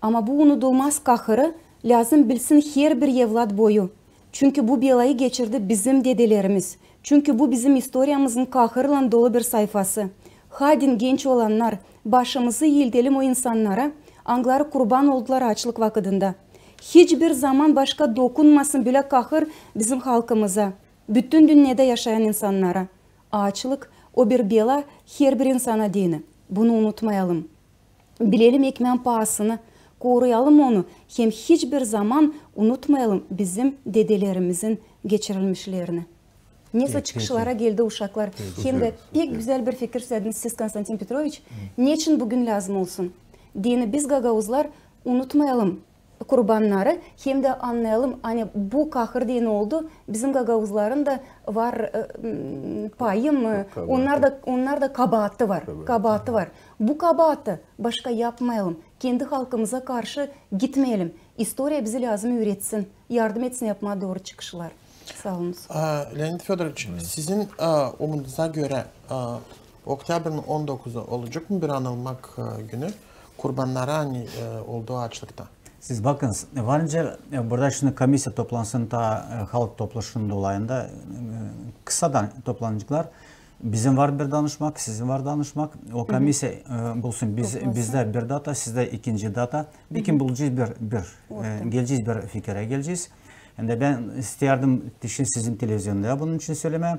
Ama bu unudulmaz kahırı lääzım bilsin herbir evlat boyu. Çünkü bu belayı geçirdi bizim dedelerimiz. Çünkü bu bizim istoriyamızın kahırlan dolu bir sayfası. Haydin, genç olannar, başımızı iildelim o insannara, angıları kurban oldular aaçlık vakıdında. Hiç bir zaman başka dokunmasın bölä kahır bizim halkımıza, bütün dünnedä yaşayan insannara. Aaçlık o bir bela herbir insana deyni. Bunu unutmayalım. Bilelim ekmään paasını, koruyalım onu, hem hiç bir zaman unutmayalım bizim dedelerimizin geçirilmişlerini. Nesä çıkışlara geldi uşaklar. Hem dä pek gözäl bir fikir sölediniz siz, Konstantin Petroviç. Neçin bugün lääzım olsun? Deyni biz, gagauzlar, unutmayalım kurbannarı, hem dä annayalım, ani bu kahır deyni oldu, bizim gagauzların da var, e, m, payı mı, onnar da, onnar da kabaatı var, kabaatı var. Bu kabaatı başka yapmayalım. kendi halkımıza karşı gitmeyelim. İstoriya bizi lääzım üüretsin, yardım etsin yapmaa dooru çıkışlar. Saa olunuz. A, Leonid Födoroviç, sizin, a, umudunuza görä, a, oktyabrın on dokuzu olacek mı bir anılmak, a, günü kurbannara, ani, e, oldu açlıkta? Siz bakınız, var nicä, e, burada şindi komissiya toplansın, taa, e, halk topluşunun dolayında, e, kısadan toplanaceklar. Bizim var bir danışmak, sizin var danışmak. O komissiya, e, bulsun, biz, bizdä bir data, sizdä ikinci data. Belki bulacez bir, bir, e, gelecez bir fikirä, gelecez. Hem dä bän istärdim şindi sizin televizionda bunun için sölemää.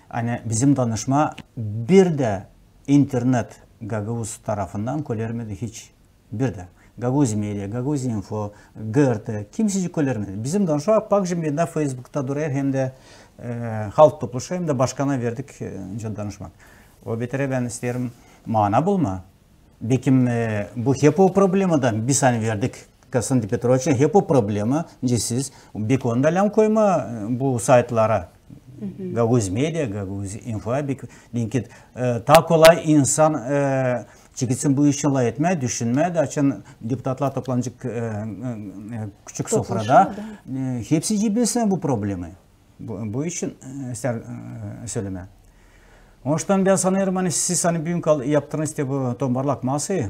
Ani bizim danışma bir dä internet gagauz tarafından kölermedi hiç. Bir dä. Gagauz Media, Gagauz Info, G R T, kimsecik kölermedi. Bizim danışma pak cımbında Feysbukta durêr hem dä, e, halk topluşu hem dä başkana verdik, e, danışmak. O beterä bän isteerim mana bulmaa. Bekim, e, bu hep o problemadan, biz ani verdik Konstantin Petroviçä, hep o problema, nicä siz, beki onu da lääzım koymaa, e, bu saytlara. Gagauz Media, Gagauz Info, beki, e, taa kolay insan, e, çeketsin bu işi lafetmää, düşünmää, dä açan deputatlar toplanacek, e, e, e, küçük sofrada, e, hepsi bilsin bu problemayı. Bu, bu için, e, istär, e, sölemää. Onuştan bän sanêrım, ani siz, ani büün kal-, yaptınız te bu tombarlak masayı,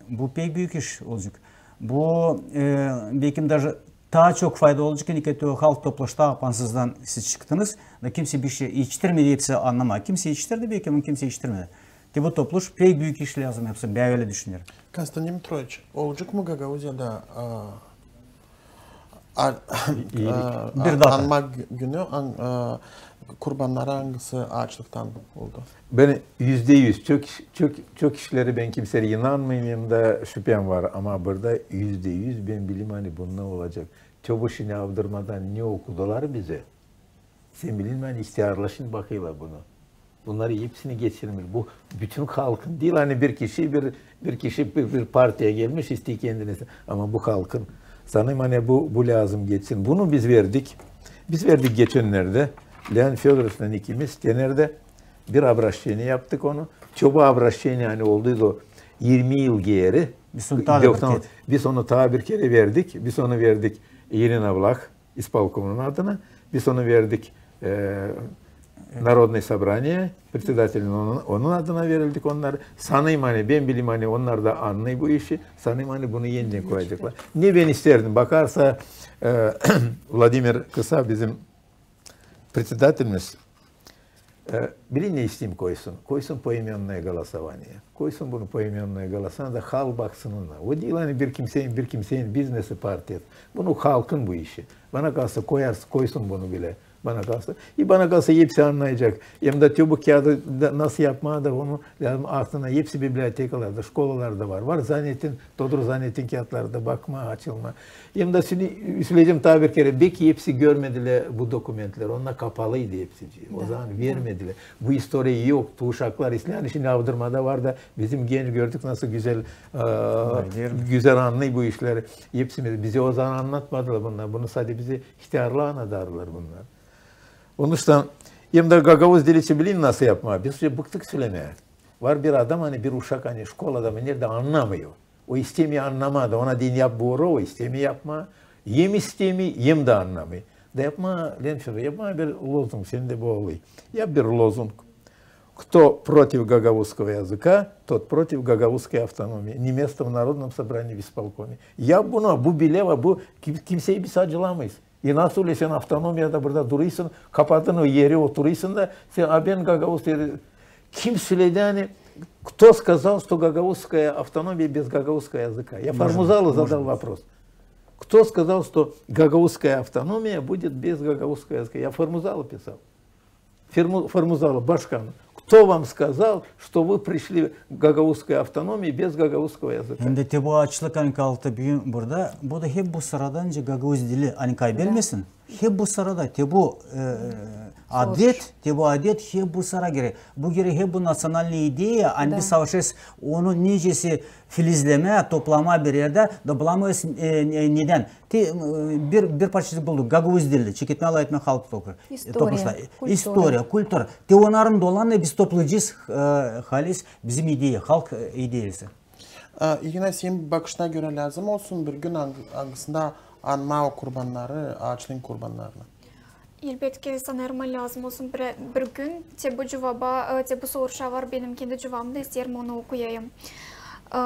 bu pek büük iş olacek. Bu, e, bekim, daje taa çok fayda olacek, ani te halk topluşu, apansızdan siz çıktınız, da kimsey bişey etiştirmedi, hepsi annamaa. Kimsey etiştirdi, bekim, kimsey etiştirmedi. Te bu topluş pek büük iş lääzım yapsın, bän ölä düşünerim. Konstantin Petroviç, olacek mı Gagauziyada, a, A, a, bir data. Anmak günü, an-, a, kurbannara, angısı açlıktan oldu. Bän üzdä üz, çok iş-, çok, çok işleri bän kimseyä inanmêêrım, hem dä şüpem var, ama burada üzdä üz bän bilerim, ani bunnar olacek. Çobu şindi avdırmadan ne okudular bizä. Sän bilersin, ani ihtärlar şindi bakêrlar bunu. Bunnarı hepsini geçirmeli. Bu bütün halkın diil, ani bir kişi, bir, bir kişi, bir, bir partiya gelmiş, isteer kendini. Ama bu halkın. Sanêrım, ani bu, bu lääzım geçsin. Bunu biz verdik. Biz verdik geçennerdä. Leon Födoroviçlan ikimiz te neredä bir obraşçeniye yaptık onu. Çobu obraşçeniye, ani olduydu o irmi yıl geeri. Biz onu taa bir kerä verdik. Biz onu taa bir kerä verdik. Biz onu verdik İrina Vlah ispolkomunun adına. Biz onu verdik, e, Narodnaya sobraniye predsedatelin, onun, onun adına verildik onnar. Sanêrım, ani bän bilerim, ani onnar da annêêr bu işi. Sanêrım, ani bunu enidän koyaceklar. Ne bän isteerdim, bakarsa, e, Vladimir Kısa, bizim predsedatelimiz, e, bilerim, ne isteerim koysun. Koysun poimennoye голосование. Koysun bunu poimennoye голосование, da halk baksın ona. O diil, ani bir kimseyin, bir kimseyin biznesi, partiyası. Bunu halkın bu işi. Bana kalsa, koyarsa, koysun bunu bilä. Bana kalsa. İ bana kalsa, hepsi annayacek. Hem dä te bu kiyaadı da nasıl yapmaa da onu lääzım altına, hepsi bibliotekalarda, şkolalarda var. Var zanetin, Todur zanetin kiyatları da bakmaa, açılmaa. Hem dä süleyecäm taa bir kerä, beki hepsi görmedilär bu dokumentleri, onnar kapalıydı hepsicii. O zaman vermedilär. Bu istoriya yok, bu uşaklar islää, ani şindi avdırmada var da bizim genç gördük nasıl gözäl, e, gözäl annêêr bu işleri. Hepsimiz, bizä o zaman annatmadılar bunnar, bunu sade bizä ihtärlar annadardılar bunnar. Onuştan, hem dä gagauz dili için bilerim nasıl yapmaa, biz bıktık sölemää. Var bir adam, ani bir uşak, ani şkolada mı, neredä annamêêr. O istemeer annamaa da, ona deerim yap bu orovu, o istemeer yapmaa. Hem istemeer, hem dä annamêêr. Da yapmaa, Leon Födoroviç, yapmaa bir lozung, sendä bu olêr. Yap bir lozung. Кто против гагаузского языка, тот против гагаузской автономии. Не место в Народном собрании, в исполкоме. Yap bunu, bu bilä var, bu kim-, kimseyi biz acılamêêrız. İ nasıl ölä sän avtonomiyada burada durêrsın, kapadın o eri, oturêrsın da sän, a bän gagauz dili. Kim söledi, ani, кто сказал, что гагаузская автономия без гагаузского языка? Я Формузалу задал вопрос. Кто сказал, что гагаузская автономия будет без гагаузского языка? Я Формузалу писал. Форму-, Формузалу, başkan, кто вам сказал, что вы пришли к гагаузской автономии без гагаузского языка? Hem dä te bu açlık, ani kalktı büün burada, bu da hep bu sıradan, nicä gagauz dili, ani kaybelmesin. Hep bu sırada, te bu, e, adet, te bu adet hep bu sıra gerer. Bu gerer hep bu naţionalnıy ideya, ani biz savaşêrız onu nicäsä filizlemää, toplamaa bir erdä, da bulamêêrız, e, ne-, nedän. Te, e, bir, bir parçacık bulduk, gagauz dilli, çeketmää, lafetmää halk toplu-, topluşta. İstoriya, kultura. İstoriya, kultura. Te onnarın dolanı biz toplayacez, e, halis bizim ideya, halk, e, ideyası. E, İrina, senin bakışına görä lääzım olsun bir gün, ang-, angısında anmaa o kurbannarı, aaçlıın kurbannarını? Elbetki, sanêrım, lääzım olsun bir, bir gün. Te bu cuvaba, e, te bu soruşa var benim kendi cuvabım da, isteerim onu okuyayım. E,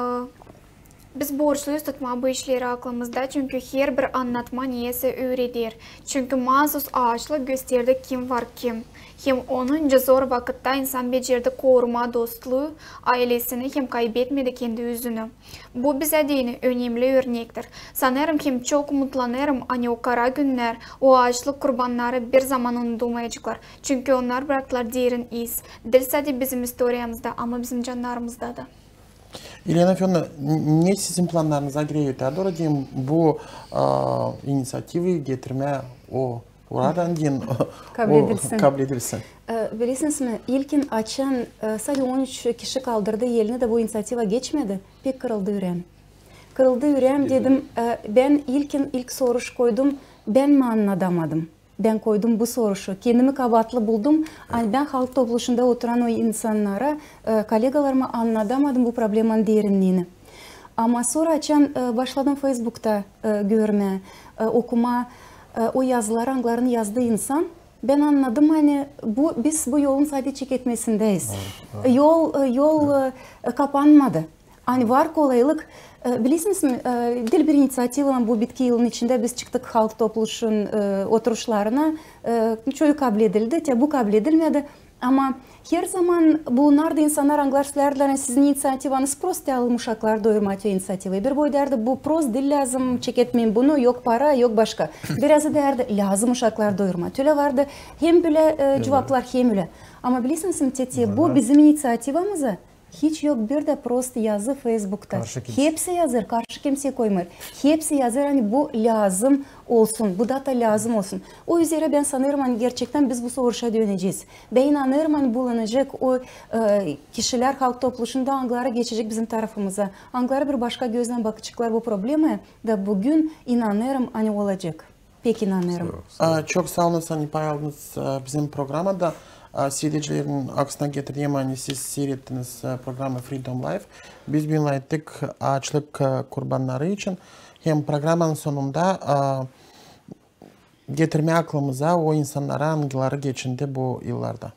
Biz borçluyuz tutmaa bu işleri aklımızda, çünkü herbir annatma neyäsä üüreder. Çünkü maasuz aaçlık gösterdi, kim var kim. Hem onunca zor vakıtta insan becerdi korumaa dostluunu, aylesini hem kaybetmedi kendi üzünü. Bu bizä deyni önemli örnektir. Sanêrım hem çok umutlanêrım, ani o kara günnär, o aaçlık kurbannarı bir zaman unudulmayaceklar. Çünkü onnar braktılar derin iz. Diil sade bizim istoriyamızda, ama bizim cannarımızda da. İlena Födorovna, n-, ne sizin plannarınıza girä, ötää dooru deyim, bu, a, iniţiativayı getirmää o, oradan deyni kabledilsin. E, bilersiniz mi, ilkin açan, e, sade on üç kişi kaldırdı elini da bu iniţiativa geçmedi, pek kırıldı üreem. Kırıldı üreem, dedim, e, bän ilkin, ilk soruş koydum, bän mi annadamadım? Bän koydum bu soruşu. Kendimi kabaatlı buldum. Ani bän Halk Topluşunda oturan o insannara, e, kollegalarıma annadamadım bu problemanın derinliini. Ama sora açan, e, başladım Feysbukta, e, görmää, e, okumaa, e, o yazıları, angılarını yazdı insan, bän annadım, ani bu, biz bu yolun sade çeketmesindäyiz. Yol, e, yol, e, kapanmadı. Ani var kolaylık, e, bilersiniz mi, e, diil bir iniţiativaylan bu bitki yılın içindä biz çıktık Halk Topluşun, e, oturuşlarına, e, çoyu kabledildi, te bu kabledilmedi. Ama her zaman bulunardı insannar, angılar sölärdilär, ani sizin iniţiativanız prost lääzım uşakları doyurmaa, te iniţiativayı. Bir boy därdi, bu prost, diil lääzım, çeketmeyin bunu, yok para, yok başka. Biraz da därdi, lääzım uşakları doyurmaa. Tölä vardı hem bölä, e, cuvaplar, hem ölä. Ama bilersiniz mi, te, te bu bizim iniţiativamıza hiç yok bir dä prost yazı Feysbukta. Hepsi yazêr, karşı kimsey koymêêr. Hepsi yazêr, ani bu lääzım olsun, bu data lääzım olsun. O üzerä bän sanêrım, ani gerçektän biz bu soruşa dönecez. Bän inanêrım, ani bulunacek o, e, kişilär Halk Topluşunda, angıları geçecek bizim tarafımıza. Angıları bir başka göznän bakaceklar bu problemaya, da büün inanêrım, ani olacek. Pek inanêrım. Sağ ol, sağ ol. A, çok saa olun, ani pay aldınız, a, bizim programada. A, siiredicilerin aklısına getireyim, ani siz siirettiniz, a, programayı Freedom Life. Biz büün laf ettik aaçlık, a, kurbannarı için. Hem programanın sonunda, a, getirmää aklımıza o insannarı, angıları geçindi bu yıllarda.